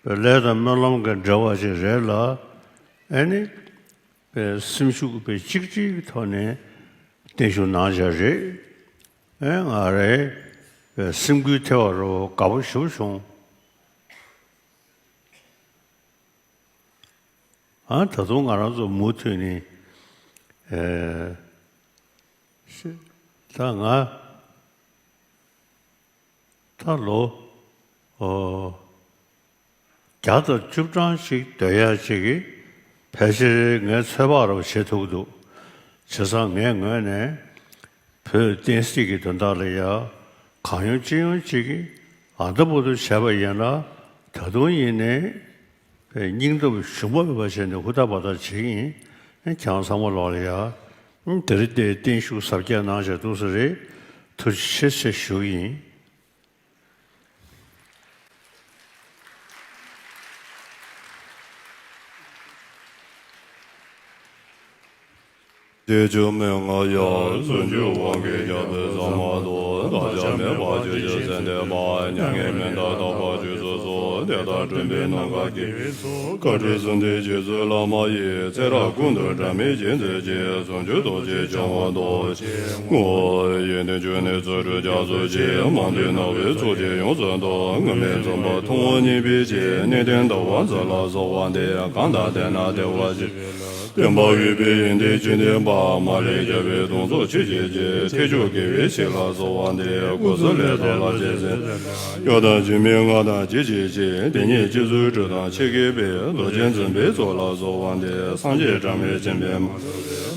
ལས་དང་སྨོན་ལམ་གྱི་འབྲེལ་བ་ཞིག་རེད་ལ། ཨེ་ནི། པའི་སེམས་ཤུགས་པའི་གཅིག་སྒྲིལ་གྱི་ཐོག་ནས་བརྟན་བཞུགས་གནང་བྱས་རེད། ཨེ་ང་རེ་པའི་སེམས་འགུལ་ཐེབས་པ་རུ་དགའ་པོ་ཞེ་པོ་བྱུང་། ཨ་ད་དུང་ང་རང་ཚོ་མུ་མཐུད་ནས་ཨེ་ཤི་ད་ང་ད་ལོ་ཨོ་བརྒྱ་དང་བཅུ་གྲངས་ཤིག་སྡོད་ཡག་ཅིག་གིས་ཕལ་ཆེར་ངའི་ཚོད་དཔག་རུ་བྱེད་ཐུབ་ཀྱི་འདུག་བྱས་ཙང་ངའི་ངོས་ནས་བོད་བསྟན་སྲིད་ཀྱི་དོན་དག་ལ་ཡ་གང་ཡོང་ཅི་ཡོང་ཅིག་གིས་ཨ་ད་བུ་དུ་བྱས་པ་ཡིན་ན་ད་དུང་ཡིན་ནའི་སྙིང་སྟོབས་ཞུམ་པ་མེད་པ་བྱས་ནས་ཧུར་ཐག་བ་ཐག་བྱེད་ཀྱི་ཡིན། ཁྱེད་རང་ཚང་མ་ལོག་ལ་ཡ། དེ་རིང་འདིར་བརྟན་བཞུགས་གཟབ་རྒྱས་གནང་བྱས་འདུག་ས་རེད། ཐུགས་རྗེ་ཆེ་ཞུ་གི་ཡིན། དེ་ཆུ་མོས་ང་ཡར་ཟུང་འཇུག་དབང་གིས་རྒྱ་བོད་ཚང་མ་དུ་བདག་ཅག་མེད་པར་ཆོས་ཀྱི་ཚེ་འདས་པ་མྱ་ངན་མི་འདའ་དག་པ་ཆོས་སུ་གསོལ། དེ་ལྟར་སྒྲོན་པའི་ནམ་མཁའ་དཀྱིལ། བཀའ་དྲིན་གསུམ་ལྡན་རྗེ་བཙུན་བླ་མ་ཡི། ཚེ་རབས་ཀུན་ཏུ་འབྲལ་མེད་བྱིན་གྱིས་བརླབ། ཟུང་འཇུག་རྡོ་རྗེ་འཆང་དབང་རྡོ་རྗེ་ངོ་། ཡོན་ཏན་བཅུ་ནི་རྩོལ་བསྒྲུབ་རྒྱ་མཚོ་ཆེ། མང་ཐོས་རྣ་བའི་ཚོགས་ཀྱིས་ཡོངས་སུ་རྟོགས། སྔོན་མེད་འཛོམས་པ་ཐུབ་དབང་བརྙེས་པའི་རྗེ། གནས་བརྟན་ཟླ་བ་འཛིན་ལ་གསོལ་བ་འདེབས། གང་དག་བསྟེན་ན་བདེ་བ་ཆེ། སྟོན་པ་འོད་དཔལ་ཡོན་ཏན་བཅུད་ལྡན་པ། མ་ལུས་རྒྱལ་བའི་གདུང་འཚོབ་ཆོས་ཀྱི་རྗེ། ཐེག་མཆོག་དགེ་བའི་བཤེས་ལ་གསོལ་བ་འདེབས། སྐུ་གསུམ་ལས་ཚོགས་ལ་རྗེས་བཟུང་། གཡོ་དང་སྒྱུ་མའི་སྔགས་དང་ཅི་མཆིས་བྱེད། དེ་ཉིད་སྤྱི་གཙུག་སྒྲུབ་དང་ཆེ་གེ་པའི། རྡོ་རྗེ་འཛིན་པའི་ཚོགས་ལ་གསོལ་བ་འདེབས། སངས་རྒྱས་གྲངས་མེད་མཁྱེན་པའི་མ།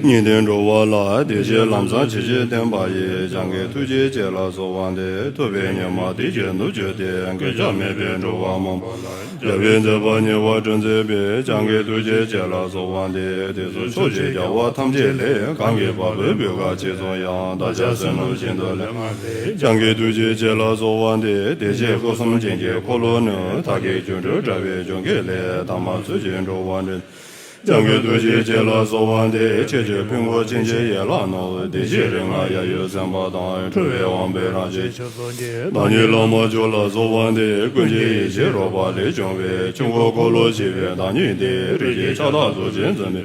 ཉིད་དོན་འགྲོ་བ་ལ། བདེ་གཤེགས་ལམ་བཟང་ཇི་ཕྱིར་བསྟན་པ་ཡི། སྤྱང་ཀའི་ཐུགས་རྗེ་ཅན་ལ་གསོལ་བ་འདེབས། ཐུབ་པའི་སྙེ་མ་དེ་བཞིན་ནུབ་གྱུར་ཏེ། མགོན་སྐྱབས་མེད་པའི་འགྲོ་བ་མང་པོ་ལ། རྒྱལ་བའི་མཛད་པ་ཉེ་བར་སྤྲུལ་མཛད་པའི། སྤྱང་ཀའི་ཐུགས་རྗེ་ཅན་ལ་གསོལ་བ་འདེབས། དེ་ཚུལ་ཕྱོགས་བཅུའི་རྒྱལ་བ་ཐམས་ཅད་ལས། གང་གི་བ་སྤུའི་སྤུས་ཀ་ཆེ་ཆུང་ཡང་། བདག་ཅག་བསོད་ནམས་ཤིན་ཏུ་ལེགས་མ་ལས། སྤྱང་ཀའི་ཐུགས་རྗེ་ཅན་ལ་གསོལ་བ་འདེབས། བདེ་གཤེགས་སྐུ་གསུམ་བྱིན་གྱིས་འཁོར་ལོ་ནི། དག་གི་སྒྱུ་འཕྲུལ་དྲ་བའི་འབྱུང་རྒྱུད་ལས། དམ་པ་ཚུལ་བཞིན་འགྲོ་བ་འདྲེན། སྤྱང་ཀའི་ཐུགས་རྗེ་ཅན་ལ་གསོལ་བ་འདེབས། ཆོས་ཀྱི་ཕུང་པོ་ཕྱིན་ཅི་ཡིས་ལ་བསྣུབས། བདེ་གཤེགས་རིགས་ལྔ་ཡབ་ཡུམ་སེམས་དཔའ་དང་། འཁྲུལ་པའི་དབང་པོའི་རང་བཞིན་ཆོས་སངས་རྒྱས། བདག་ཉིད་བླ་མ་མཆོག་ལ་གསོལ་བ་འདེབས། ཀུན་གྱི་ཡེ་ཤེས་རོལ་པ་ལས་བྱུང་བའི། ཆོས་འཁོར་འཁོར་ལོ་ཞི་བའི་བདག་ཉིད་དེ། རིགས་ཀྱི་ཕྱག་རྟགས་རྡོ་རྗེ་འཛིན་པའི།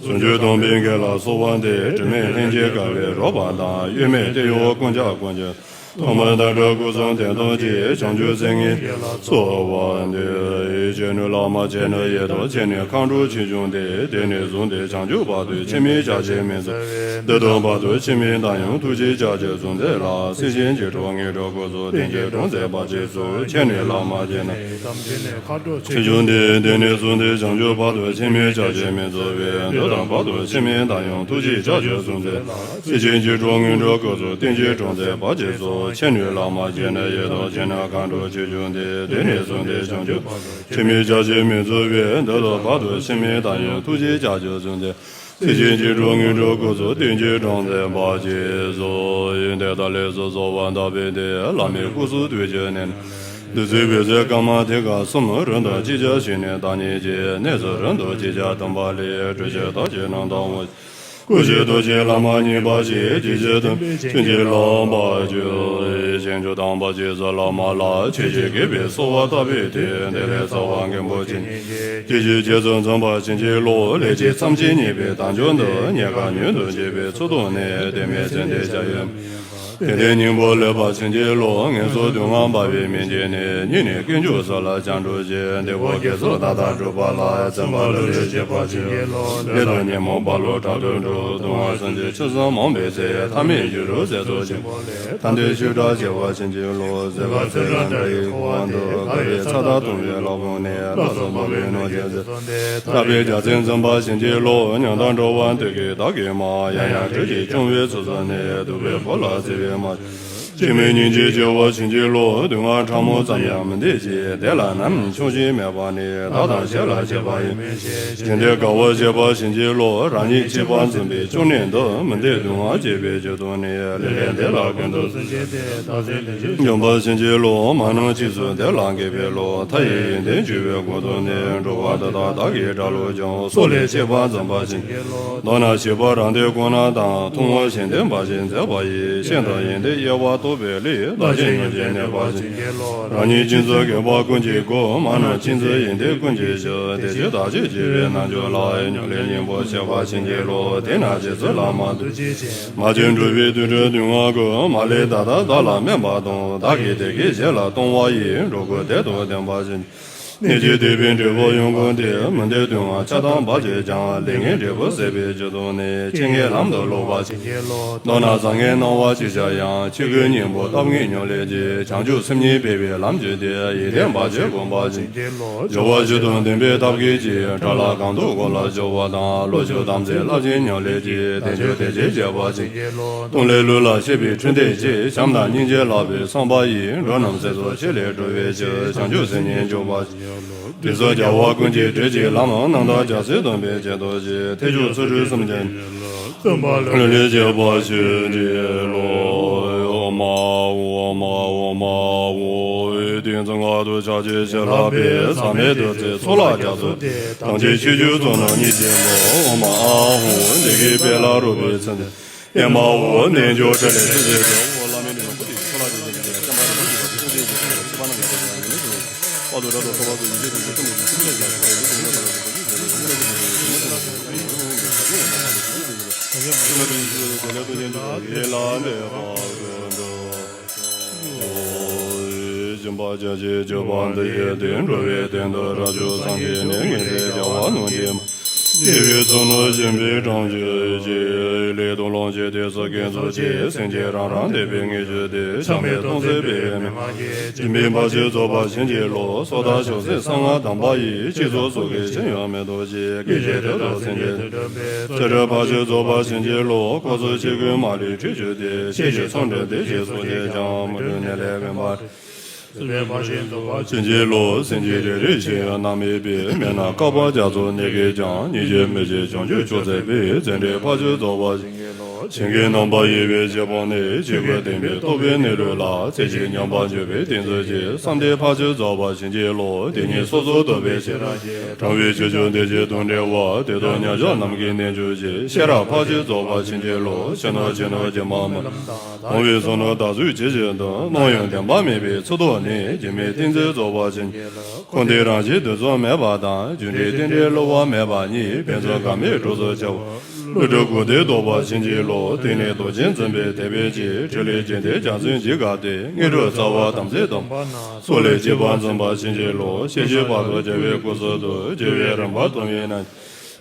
ཟུང་འཇུག་སྟོང་པའི་རྒྱན་ལ་གསོལ་བ་འདེབས། དྲི་མེད་ལྷན་སྐྱེས་དགའ་བའི་རོལ་པ་དང་། གཡོ་མེད་ཏདྱ་ཐཱ་ཀུན་ཁྱབ་ཀུན་གྱི། ཐོག་མར་བདག་འགྲོ་སྐུ་གསུམ་དོན་དམ་གྱི། བྱང་ཆུབ་སེམས་ཉིད་གསོལ་བ་འདེབས། ཆོས་ནི་བླ་མ་མཁྱེན་ནས་ཡེ་ཐག་ཆོད་ནས། མཁའ་འགྲོ་ཆོས་སྐྱོང་སྟེ། དེ་ནས་བཟུང་སྟེ་བྱང་ཆུབ་བར་དུ་ཕྱི་མའི་ཕྱག་རྒྱ་མི་འཛོལ་བའི། འདི་དང་བར་དུ་ཕྱི་མའི་བདག་ཡང་ཐུགས་རྗེའི་ཕྱག་རྒྱ་གཟུང་འདི་ལ། སྲིད་ཞིའི་འཇིགས་སྐྲག་ངན་འགྲོའི་སྐབས་སུ། བསྟན་བཅོས་དྲང་སྲོང་དཔལ་གྱི་གཙུག། ཆོས་ནི་བླ་མ་མཁྱེན་ནས། ཆོས་སྐྱོང་སྟེ། དེ་ནས་བཟུང་སྟེ་བྱང་ཆུབ་བར་དུ་ཕྱི་མའི་ཕྱག་རྒྱ་མི་འཛོལ་བའི། འདི་དང་བར་དུ་ཕྱི་མའི་བདག་ཡང་ཐུགས་རྗེའི་ཕྱག་རྒྱ་གཟུང་འདི་ལ། སྲིད་ཞིའི་འཇིགས་སྐྲག་ངན་འགྲོའི་སྐབས་སུ། བསྟན་བཅོས་དྲང་སྲོང་དཔལ་གྱི་གཙུག། ཆོས་ནི་བླ་མ་མཁྱེན་ནས། ཡེ་ཐག་ཆོད་ནས། མཁའ་འགྲོ་ཆོས་སྐྱོང་སྟེ། དེ་ནས་བཟུང་སྟེ་བྱང་ཆུབ་བར་དུ་ཕྱི་མའི་ཕྱག་རྒྱ་མི་འཛོལ་བའི། འདི་དང་བར་དུ་ཕྱི་མའི་བདག་ཡང་ཐུགས་རྗེའི་ཕྱག་རྒྱ་གཟུང་སྟེ། སྲིད་ཞིའི་འཇིགས་སྐྲག་ངན་འགྲོའི་སྐབས་སུ། བསྟན་བཅོས་དྲང་སྲོང་དཔལ་གྱི་གཙུག། ཡོན་ཏན་དང་ལས་སུ་གསོལ་བ་འདེབས་པའི་མཐུས། བླ་མའི་སྐུ་གསུང་ཐུགས་ཀྱི་གནད་རྣམས། བདུད་རྩི་འབེབས་སའི་བཀའ་མ་ཐེག་ཁག་གསུམ། རིམ་དང་ཅིག་ཅར་ཞུས་ནས་བདག་ཉིད་ཀྱི། གནས་སུ་རིམ་གྲོ་ཅིག་ཅར་བཏུམས་པ་ལས། གྲོལ་ཕྱིར་བདག་གི་རྣམ་ཐར་འོང་། སྐུ་མཆེད་རྡོ་རྗེ་བླ་མ་གཉིས་པ་ཞིག། རྗེ་བཙུན་བདེ་ཆེན་གྱི་ལམ་པར་གྱུར། ཞིང་བཅུ་ཐམ་པ་རྗེས་སུ་བླ་མ་ལ། ཆོས་ཀྱི་དགེ་བའི་གསོལ་བ་བཏབ་པའི་མཐུས། དེ་ལས་རྩ་བ་མགོན་པོ་ཇི་སྙེད་ཀྱི། རྗེ་བཞིའི་རྗེས་སུ་འཛིན་པ་བྱིན་གྱིས་རློབས། ལས་ཀྱི་མཚམས་ཀྱིས་བསྙེན་པའི་དལ་འབྱོར་འདི། རྙེད་དཀའ་མྱུར་དུ་འབྱོངས་པའི་ཚུལ་མཐོང་ནས། དེ་མིན་ཚེ་འདིར་བྱ་ཡུལ། དེ་འདྲའི་སྙིང་པོ་ལེགས་པར་བྱིན་གྱིས་རློབས། ངན་སོང་སྡུག་བསྔལ་འབར་བའི་མི་འཇིགས་ནས། སྙིང་ནས་སྐྱབས་འཇུག་སོགས་ལ་སྤྱན་འདྲེན་ཞིང་། འདོད་པ་དགེ་ཚོགས་མཐའ་དག་འགྲུབ་པ་ལ། བརྩོན་པ་ལྷུར་ལེན་བྱེད་པར་བྱིན་གྱིས་རློབས། ལས་དང་ཉོན་མོངས་པ་ལུགས་དག་ཏུ་འགྲོ། སྡུག་བསྔལ་སེམས་ཅན་ཆུད་སེམས་མང་པོའི་ཚེ། ཐ་མལ་སྐྱེ་རུ་ཟད་སོགས་ཆེན་པོ་ལས། ཐར་འདོད་ཆོས་སྒྲ་བྱེ་བ་བྱིན་གྱིས་རློབས། བཟོད་པ་ཚེ་རབས་འདྲ་ཡི་འཁོར་བ་འདུལ། དགའ་བའི་ཚ་དག་གདུང་བའི་ལག་ཕུང་ནས། སླར་གསོ་འབར་བའི་གནོད་སྦྱིན་སྲེག་གཏོར་འདི། དག་པའི་རྒྱལ་མཚན་འཛིན་པ་བྱིན་གྱིས་རློབས། ཉམ་ཐག་འགྲོ་བ་འདི་སྐད་བདག་གིས་སྨྲ། ཡང་ཡང་དྲིས་ཀྱིས་སྐྱོང་བའི་ཚུལ་བཟུང་ནས། གདུག་པའི་བུ་ལ་བརྩེ་བའི་སྨྲ་བྱ། སྐྱེ་མེད་སྙིང་རྗེའི་སྐྱེ་བ་བྱིན་གྱིས་རློབས། སྡུག་བསྔལ་ཕྲ་མོ་ཙམ་ཡང་མི་འདོད་ཅིང་། དེ་ལ་ནམ་ཡང་ཆུང་གཞི་མེད་པར་ནི། བདག་དང་གཞན་ལ་གཅེས་པར་ཡིད་མི་བྱེད། གཞན་དོན་དགའ་བར་བྱེད་པ་བྱིན་གྱིས་རློབས། རང་ཉིད་གཅེས་པར་འཛིན་པའི་སྐྱོ་གནས་འདི། མི་འདོད་སྡུག་བསྔལ་སྐྱེ་བའི་རྒྱུ་དང་ནི། ལེགས་ལྡན་འདི་ལ་ཀུན་ཏུ་སུན་འབྱིན་ཏེ། བདག་འཛིན་ལས་བྱུང་འཇོམས་པར་བྱིན་གྱིས་རློབས། མ་ནིང་ཕྱིས་སུ་དེ་ལ་དགེ་བའི་བློ། མཐའ་ཡས་ཡོན་ཏན་འཇུག་པའི་སྒོ་དང་ནི། འགྲོ་བ་འདི་དག་བདག་གིས་དགྲ་བློ་སྦྱོང་། སྲོག་ལས་གཅེས་པར་འཛིན་པ་བྱིན་གྱིས་རློབས། མདོར་ན་བྱིས་པ་རང་དོན་ཁོ་ན་དང་། ཐུང་ངུར་གཞན་དོན་འབའ་ཞིག་མཛད་པ་ཡིས། ཤིན་ཏུ་ཡོན་ཏན་དབྱེ་བ་རྟོགས་པའི་བློས། བདག་གཞན་མྱོང་བྱེད་གནས་པ་བྱིན་གྱིས་རློབས། རང་ཉིད་གཅེས་འཛིན་དགེ་བ་ཀུན་གྱི་སྒོ། མ་ནིང་གཅེས་འཛིན་ཡོན་ཏན་ཀུན་གྱི་གཞི། དེ་ཕྱིར་བདག་གཅེས་བྱེད་པའི་རྣལ་འབྱོར་ལ། སྙིང་ལས་སྙིང་པོར་གཤེགས་པ་བྱིན་གྱིས་རློབས། དེས་ན་རྗེ་བཙུན་བླ་མ་ཐུགས་རྗེ་ཅན། མ་སྐྱེས་འགྲོ་བའི་དུད་འགྲོའི་སྡུག་བསྔལ་ཀུན། མ་ལུས་ད་ལྟ་བདག་ལ་སྨན་པ་དང་། བདག་གིས་དེ་སྐད་གཞན་ལ་གཏོང་བ་ཡིས། འགྲོ་ཀུན་དོན་དང་ལྡན་པ་བྱིན། གནད་གཅིག་སྡིག་པའི་འབྲས་བུ་ཡོངས་བཀག་སྟེ། མི་འདོད་སྡུག་བསྔལ་ཆགས་སྡང་འབའ་ཞིག་ཀྱང་། ལས་ངན་འབྲས་བུ་ཟད་པའི་རྒྱུ་དང་ནི། ཆོས་ཉིད་ལམ་དུ་སློབ་པ་བྱིན་གྱིས་རློབས། མདོར་ན་བཟང་ངན་སྣང་བ་ཅི་ཤར་ཡང་། ཆོས་ཀུན་སྙིང་པོ་བཏབ་ངེས་སྙིང་ལས་ཀྱིས། བྱང་ཆུབ་སེམས་ཉིད་སྤེལ་བའི་ལམ་གྱིས་ཏེ། ཡིད་བརྟན་འབའ་ཞིག་བསྒོམ་པ་བྱིན་གྱིས་རློབས། སྦྱོར་བ་བཞི་དང་ལྡན་པའི་ཐབས་མཁས་ཀྱིས། དགྲ་ལྷ་གང་དུ་དགོངས་ལ་སྦྱོར་བ་དང་། བློ་ཆོས་དམ་ཚིག་བསླབ་བྱའི་སྙིང་ལས་ཀྱིས། བསྟན་བཅོས་དེ་བཞིན་བྱེད་པ་བྱིན་གྱིས་རློབས། སྟོང་ལས་ལུས་ལ་སྐྱེས་པའི་འཕྲིན་དེ་ཆེ། བྱམས་དང་སྙིང་རྗེ་ལྷག་པའི་བསམ་པ་ཡིས། འགྲོ་རྣམས་སྲིད་མཚོ་ཆེ་ལས་སྒྲོལ་བའི་ཕྱིར། བྱང་ཆུབ་སེམས་ཉིད་འཇུག་པ། དེ་སོགས་རྒྱལ་བ་ཀུན་གྱི་སྤྲུལ་གྱི་ལམ། རྣམ་དག་རྒྱལ་སྲས་སྟོན་པའི་བྱིན་མཐུ་ཆེ། ཐེག་མཆོག་ཚུལ་ཁྲིམས་སུམ་བརྩེགས། བརྩོན་པ་ལྷུར་ལེན་བྱེད་པ་བྱིན་གྱིས་རློབས། ཨོཾ་ཨཱཿཧཱུྃ་ཨོཾ་ཨཱཿཧཱུྃ་ཨོཾ་ཨཱཿཧཱུྃ། ཏིང་འཛིན་ངང་དུ་ཕྱག་རྒྱའི་ཞལ་ལག་པས། ཟག་མེད་བདུད་རྩིའི་ཚོགས་ལ་རྒྱ་མཚོ་སྟེ། དམ་ཆོས་ཆོས་བརྒྱུད་གཙུག་ན་གཉིས་བརྩེགས་མ། ཨོཾ་ཨཱཿཧཱུྃ་འདི་སྐད་དཔལ་ལ་རོལ་པའི་ཚུལ་འདི། ཨེ་མ་ཧོ། རྣལ་འབྱོར་ཕྲིན་ལས་ཆུ་སྲིན་འགྲོ། ཨོཾ་བླ་མའི་མིང་ལ་བཀུར་སྟི། ཚོགས་ལ་བརྟེན་ཅིང་ཁྱབ་པའི་བསྟན་པ་རིན་པོ་ཆེ་བ། ཁྱེད་པ་རྣམས་ཀྱི་དཔལ་ལ་ཉེ་ནས་ཀྱང་། དཔལ་དུ་རབ་ཏུ་གསལ་བར་བཟོ། ཡེ་ཤེས་དོན་ཆེན་ཐུན་མོང་གི་ཐུགས་རྗེ་ལ་ཕྱག་འཚལ་ལོ། ཐུན་མོང་གི་ཐུགས་རྗེ་ལ་ཕྱག་འཚལ་ལོ། ཐུན་མོང་གི་ཐུགས་རྗེ་ལ་ཕྱག་འཚལ་ལོ། ཐུན་མོང་གི་ཐུགས་རྗེ་ལ་ཕྱག་འཚལ་ལོ། སྦྱིན་པ་བྱིན་གྱིས་སྤྱོད་པ་འདི་ཡིས་ཏེ། འགྲོ་བའི་དོན་དུ་རབ་བྱུང་སངས་རྒྱས་ནས། ངེས་ཚེ་རྒྱལ་བ་རྣམས་ཀྱི་སྐྱེས་བུའི་ཚོགས་རྣམས་བཞེངས་པའི་གྲངས་ཀྱི་ཕྱིར། ལས་དང་ལོངས་སྤྱོད་དུས་སུ་ཀུན་རྫོགས་ཀྱི། སེམས་ཅན་རང་རང་དད་པས་ངེས་བྱུང་སྟེ། ཕྱག་མེད་སྟོང་གཟུགས་སྤེལ་བའི་མན་ངག་གིས། སྦྱིན་པའི་བར་ཆད་རྫོགས་པར་བྱིན་གྱིས་རློབས། སོ་ཐར་མཆོག་སྲེད་གསང་སྔགས་དམ་པ་ཡིས། སྤྱི་གཙུག་སོགས་ཀྱི་ཕྱིར་ཡང་མི་ལྡོག་ཅིང་། སྐད་ཅིག་ཐོག་ཏུ་སེམས་ཅན་དོན་སྒྲུབ་པའི། ཚུལ་ཁྲིམས་བར་ཆད་རྫོགས་པར་བྱིན་གྱིས་རློབས། འཁོར་ཚོགས་ཆོས་ཀུན་མ་ལུས་འཁྲུད་གྱུར་ཏེ། ཤེས་བཞིན་ཚོགས་འདུས་སྡེ་བཞིའི་ཚོགས་བཅས་ཀྱང་། མི་སྡུག་ནད་ལས་འབེན་པར། སྲིད་པའི་བར་ཆད་རྫོགས་པར་བྱིན་གྱིས་རློབས། སེམས་ཅན་རེ་རེའི་ཕྱིར་ཡང་མནར་མེད་པའི། མི་སྣང་བསྐལ་པ་རྒྱ་མཚོ་ནད་ཀྱིས་ཀྱང་། སྙིང་རྗེ་མི་ཕྱེད་བྱང་ཆུབ་མཆོག་བརྩེགས་པའི། བཙན་ཐབས་བར་ཆད་རྫོགས་པར་བྱིན་གྱིས་རློབས། བྱིན་གྱིས་རློབས་པ་ཡི་བའི་རྗེ་དཔུང་ནི། ཆོས་ཀུན་བསྟན་པའི་རྟོགས་པའི་གནས་ལུགས་ལ། རྩེ་གཅིག་མཉམ་པར་འཇོག་པའི་ཏིང་འཛིན་གྱིས། བསམ་གཏན་བར་ཆད་རྫོགས་པར་བྱིན་གྱིས་རློབས། དེ་ཉིད་སོ་སོར་རྟོག་པའི་ཤེས་རབ་ཀྱིས། དྲང་བའི་ཆོས་ཀྱང་དེ་བཞིན་དུ་འགྲེལ་བ། དེ་དག་མཉམ་གཞག་རྣམས་ཀྱི་གནད་འཇོག་ཅིང་། ཤེས་རབ་བར་ཆད་རྫོགས་པར་བྱིན་གྱིས་རློབས། ཕྱི་ནང་ཕྱི་ནང་སྒྱུ་མ་མི་སློབ་དང་། སྟོང་པའི་བསམ་གཏན་བདག་གཟུགས་ཇི་བཞིན་དུ། སྣང་ཡང་བདེན་པ་མེད་པའི་ཚུལ་རྟོགས་ནས། སྒྱུ་མའི་ཏིང་འཛིན་རྫོགས་པར་བྱིན་གྱིས་རློབས། ཁོང་དེ་རང་བཞིན་དུས་གསུམ་མེད་པ་དང་། རྒྱུ་འབྲས་རྟེན་འབྲེལ་བསླུ་བ་མེད་པ་ཉིད། ཕན་ཚུན་འགལ་མེད་གྲོགས་སུ་འཆར་བ། ཀླུ་སྒྲུབ་སྐུ་སྟེ་བཟློག་པར་བྱིན་གྱིས་རློབས། དེང་ནས་མདོ་རྒྱུད་འཛིན་པའི་དད་པས་བསྐྱེད། ཕྲིན་ལས་རྒྱས་འདེབས་རྒྱལ་མཚན་འཇིགས་དགའ་སྟེ། དངོས་གྲུབ་རྩ་བ་དམ་ཚིག་དང་། སྲོག་ལས་གཅེས་པར་འཛིན་པར་བྱིན་གྱིས་རློབས། ཤེས་བྱའི་བར་དུ་རྒྱལ་བའི་སྐུ་གསུང་ཐུགས། རྒྱལ་བའི་རིམ་པར་ཐོབ་པའི་རྣལ་འབྱོར།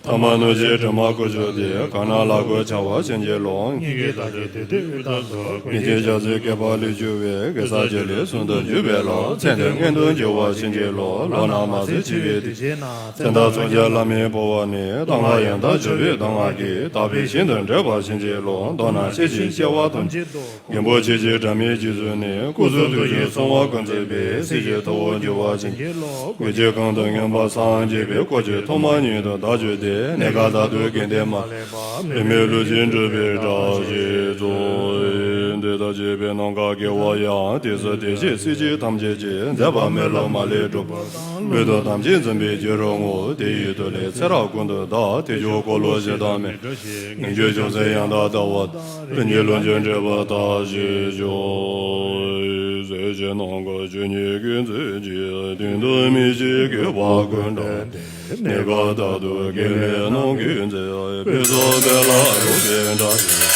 ཐ་མལ་གནོད་བྱེད་དྲི་མ་བཀོད་གྱུར་ཏེ། གང་སྣང་ལ་གོད་ཆག་པར་བྱིན་གྱིས་རློབས། སྙིང་གའི་དག་བྱེད་བདུད་སྡེ་དབུས་དང་བསྡུ། མི་མཁྱེན་ཞག་ཚོད་བསྐལ་པ་ལས་གྱུར་པའི། གེ་སར་གྱི་ལུས་གསུམ་དུ་གྱུར་པའི་ལྷ། མཚན་དེ་མངོན་དུ་གྱུར་པར་བྱིན་གྱིས་རློབས། ལོག་སྣང་མ་བྱེད་འཆི་བའི་དུས། མཚན་དང་མཚོན་བྱ་ལྷ་མིའི་འབུལ་བ་ནི། གཏང་བ་ཡང་དག་བྱ་བའི་གདམས་ངག་གིས། དག་པའི་ཞིང་དུ་འདྲེན་པར་བྱིན་གྱིས་རློབས། མདོར་ན་ཤེས་བྱའི་སྐྱེ་བ་ཐམས་ཅད་དུ། མགོན་པོ་ཁྱེད་ཀྱི་དྲ་མིག་རྗེས་སུ་ནི། སྐུ་གསུང་ཐུགས་ཀྱི་ཚོགས་དབང་བསྐུར་མཛད་པའི། སྲས་ཀྱི་ཐུ་བོ་འགྱུར་བར་བྱིན་གྱིས་རློབས། མགོན་ཁྱེད་གང་དུ་མངོན་པར་སངས་རྒྱས་པའི། སྐུ་ཁྱེད་ཐོག་མ་ཉིད་དུ་བདག་གྱུར་ཏེ། གནས་སྐབས་དག་ཏུ་དགེ་འདུན་མ་ལུས་པ། བུད་མེད་ལུས་ཅན་སྒྲུབ་པའི་གྲྭ་ཞིག་སྩོལ། འདི་ལྟར་བྱས་པས་ནམ་མཁའ་དགེ་བ་ཡང་། དེ་སྲིད་དེ་ཞིག་སྲས་ཀྱིས་ཐམས་ཅད་ཀྱི། མཛད་པ་མི་ལུས་མ་ལུས་འགྲུབ་པ་དང་། ལུས་དང་ཐམས་ཅད་འཛིན་པའི་རྒྱུ་རུ་བསྔོ། དེ་ཡི་མཐུ་ལས་ཚེ་རབས་ཀུན་ཏུ་བདག། དལ་འབྱོར་འཁོར་ལོ་བཞི་དང་མི་འབྲལ་ཞིང་། ངེས་འབྱུང་ཅུང་ཟད་ཡང་དག་ལྟ་བ་དང་། ལྷུན་གྱིས་ལོངས་སྤྱོད་འབྲེལ་བ་དག་ཞིག་སྦྱོར། ཟས་བཅུད་ནམ་མཁའ་ཆོས་ཉིད་ཀུན་འཛིན་ཅིང་། དུས་དང་མི་ཕྱེད་དགེ་བ་ཀུན་བསྒྲུབས་ཏེ། གནས་སྐབས་དག་ཏུ་དགེ་ལེགས་རྣམས་ཀུན་མཛད། དཔལ་ཚོགས་དཔལ་ལ་རོལ་པའི་སྒྲ་ཞིག་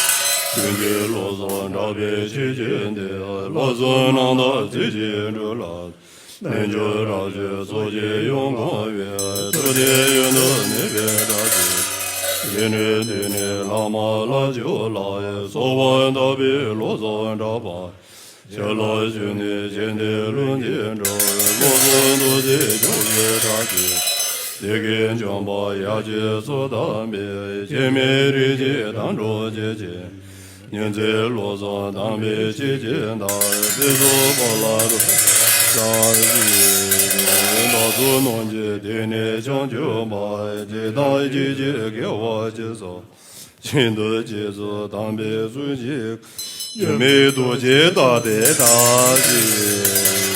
ཀུན་གྱིས་བློ་བཟང་གྲགས་པའི་ཆོས་ཀྱི་དེད། ལྷ་གསུམ་རྣམ་དག་རྩེ་གཅིག་སྒྲུབ་ལ། རྣལ་འབྱོར་རབ་ཤེས་ཚོགས་ཀྱིས་ཡོངས་གང་བའི། ཐུགས་བརྩེ་ཡུན་དུ་གནས་པའི་སྒྲ་ཞིག་དེ་ནས་དེ་ནས་བླ་མ་ལྷ་མཆོག་ལ། གསོལ་བ་བཏབ་པའི་བློ་བཟང་གྲགས་པ། ཞལ་ལག་མཆོད་ནས་བཞེས་ཏེ་ལྷུན་གྱིས་གྲུབ། བློ་བཟང་རྡོ་རྗེ་འཇོམས་པའི་སྒྲ་ཞིག་སྡེ་དགེ་འཇོམས་པ་ཡབ་ཀྱི་གསུང་དམ་པའི། སྐྱེ་མེད་རིགས་ཀྱི་དམ་ཆོས་རྗེ་བཅས། ཉིན་མཚན་བློ་བཟང་དམ་པའི་ཆོས་ཀྱི་བདག་དཔལ་ཚོགས་དཔལ་ལ་རོལ་པའི་སྒྲ་ཞིག་བདག་སོགས་རྣམས་ཀྱི་སྡེ་ནས་བྱང་ཆུབ་པ། ཇི་ལྟར་སྐྱེས་ཀྱི་དགེ་བ་ཇི་སོགས། ཤིན་ཏུ་རྗེས་སུ་དམ་པའི་གསུང་གཅིག་སྒྱུ་མའི་རྡོ་རྗེ་ལྟ་སྟེ་བདག་གིས།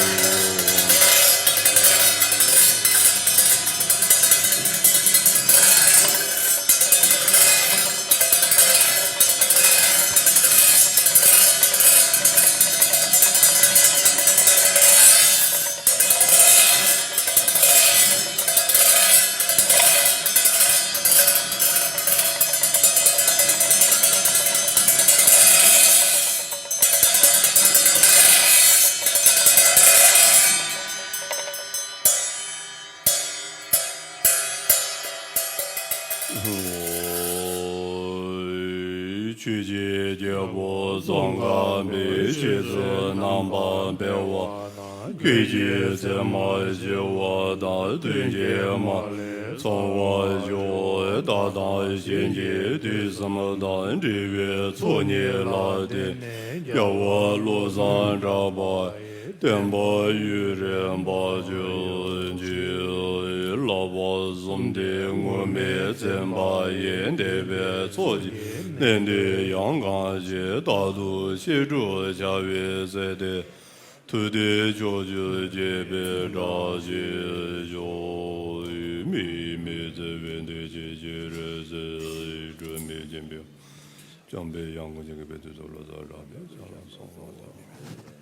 ཆོས་ཀྱི་རྒྱལ་པོ་ཙོང་ཁ་པས་ཆོས་ཚུལ་རྣམ་པར་སྤེལ་བ་དང་། སྐད་ཅིག་ཚད་མར་ཞི་བ་དང་། དོན་གྱི་མ་ལུས་ཚང་བར་ཤོག །བདག་དང་གཞན་གྱི་དུས་གསུམ་དང་། འབྲེལ་བའི་ཚོགས་གཉིས་ལ་བརྟེན་ནས། རྒྱལ་བ་བློ་བཟང་གྲགས་པ་ཡི། བསྟན་པ་ཡུན་རིང་འབར་གྱུར་ཅིག །ལག་པ་བཟུང་སྟེ་ངུར་སྨྲིག་འཛིན་པ་ཡི། འདས་པའི་ཚོགས་ཀྱི་གནད་དོན་ཡང་གང་ཞིག །རྟག་ཏུ་ཕྱི་སྒྲུབ་བྱ་བའི་ཚེ་འདིར། ཐུགས་བདེ་ཕྱོགས་བཅུར་རྒྱས་པའི་བཀྲ་ཤིས་ཤོག །མིག་མི་བརྩེ་བའི་འདུ་བྱེད་ཅི་རིགས་སེལ། སྒྲོན་མེ་སྦྱིན་པའི་བྱམས་པའི་གཡང་ངོ་། བྱིན་གྱིས་བརླབ་ཏུ་གསོལ་ལོ། ས་ར་བའི་ས་ལ་སོགས་པ།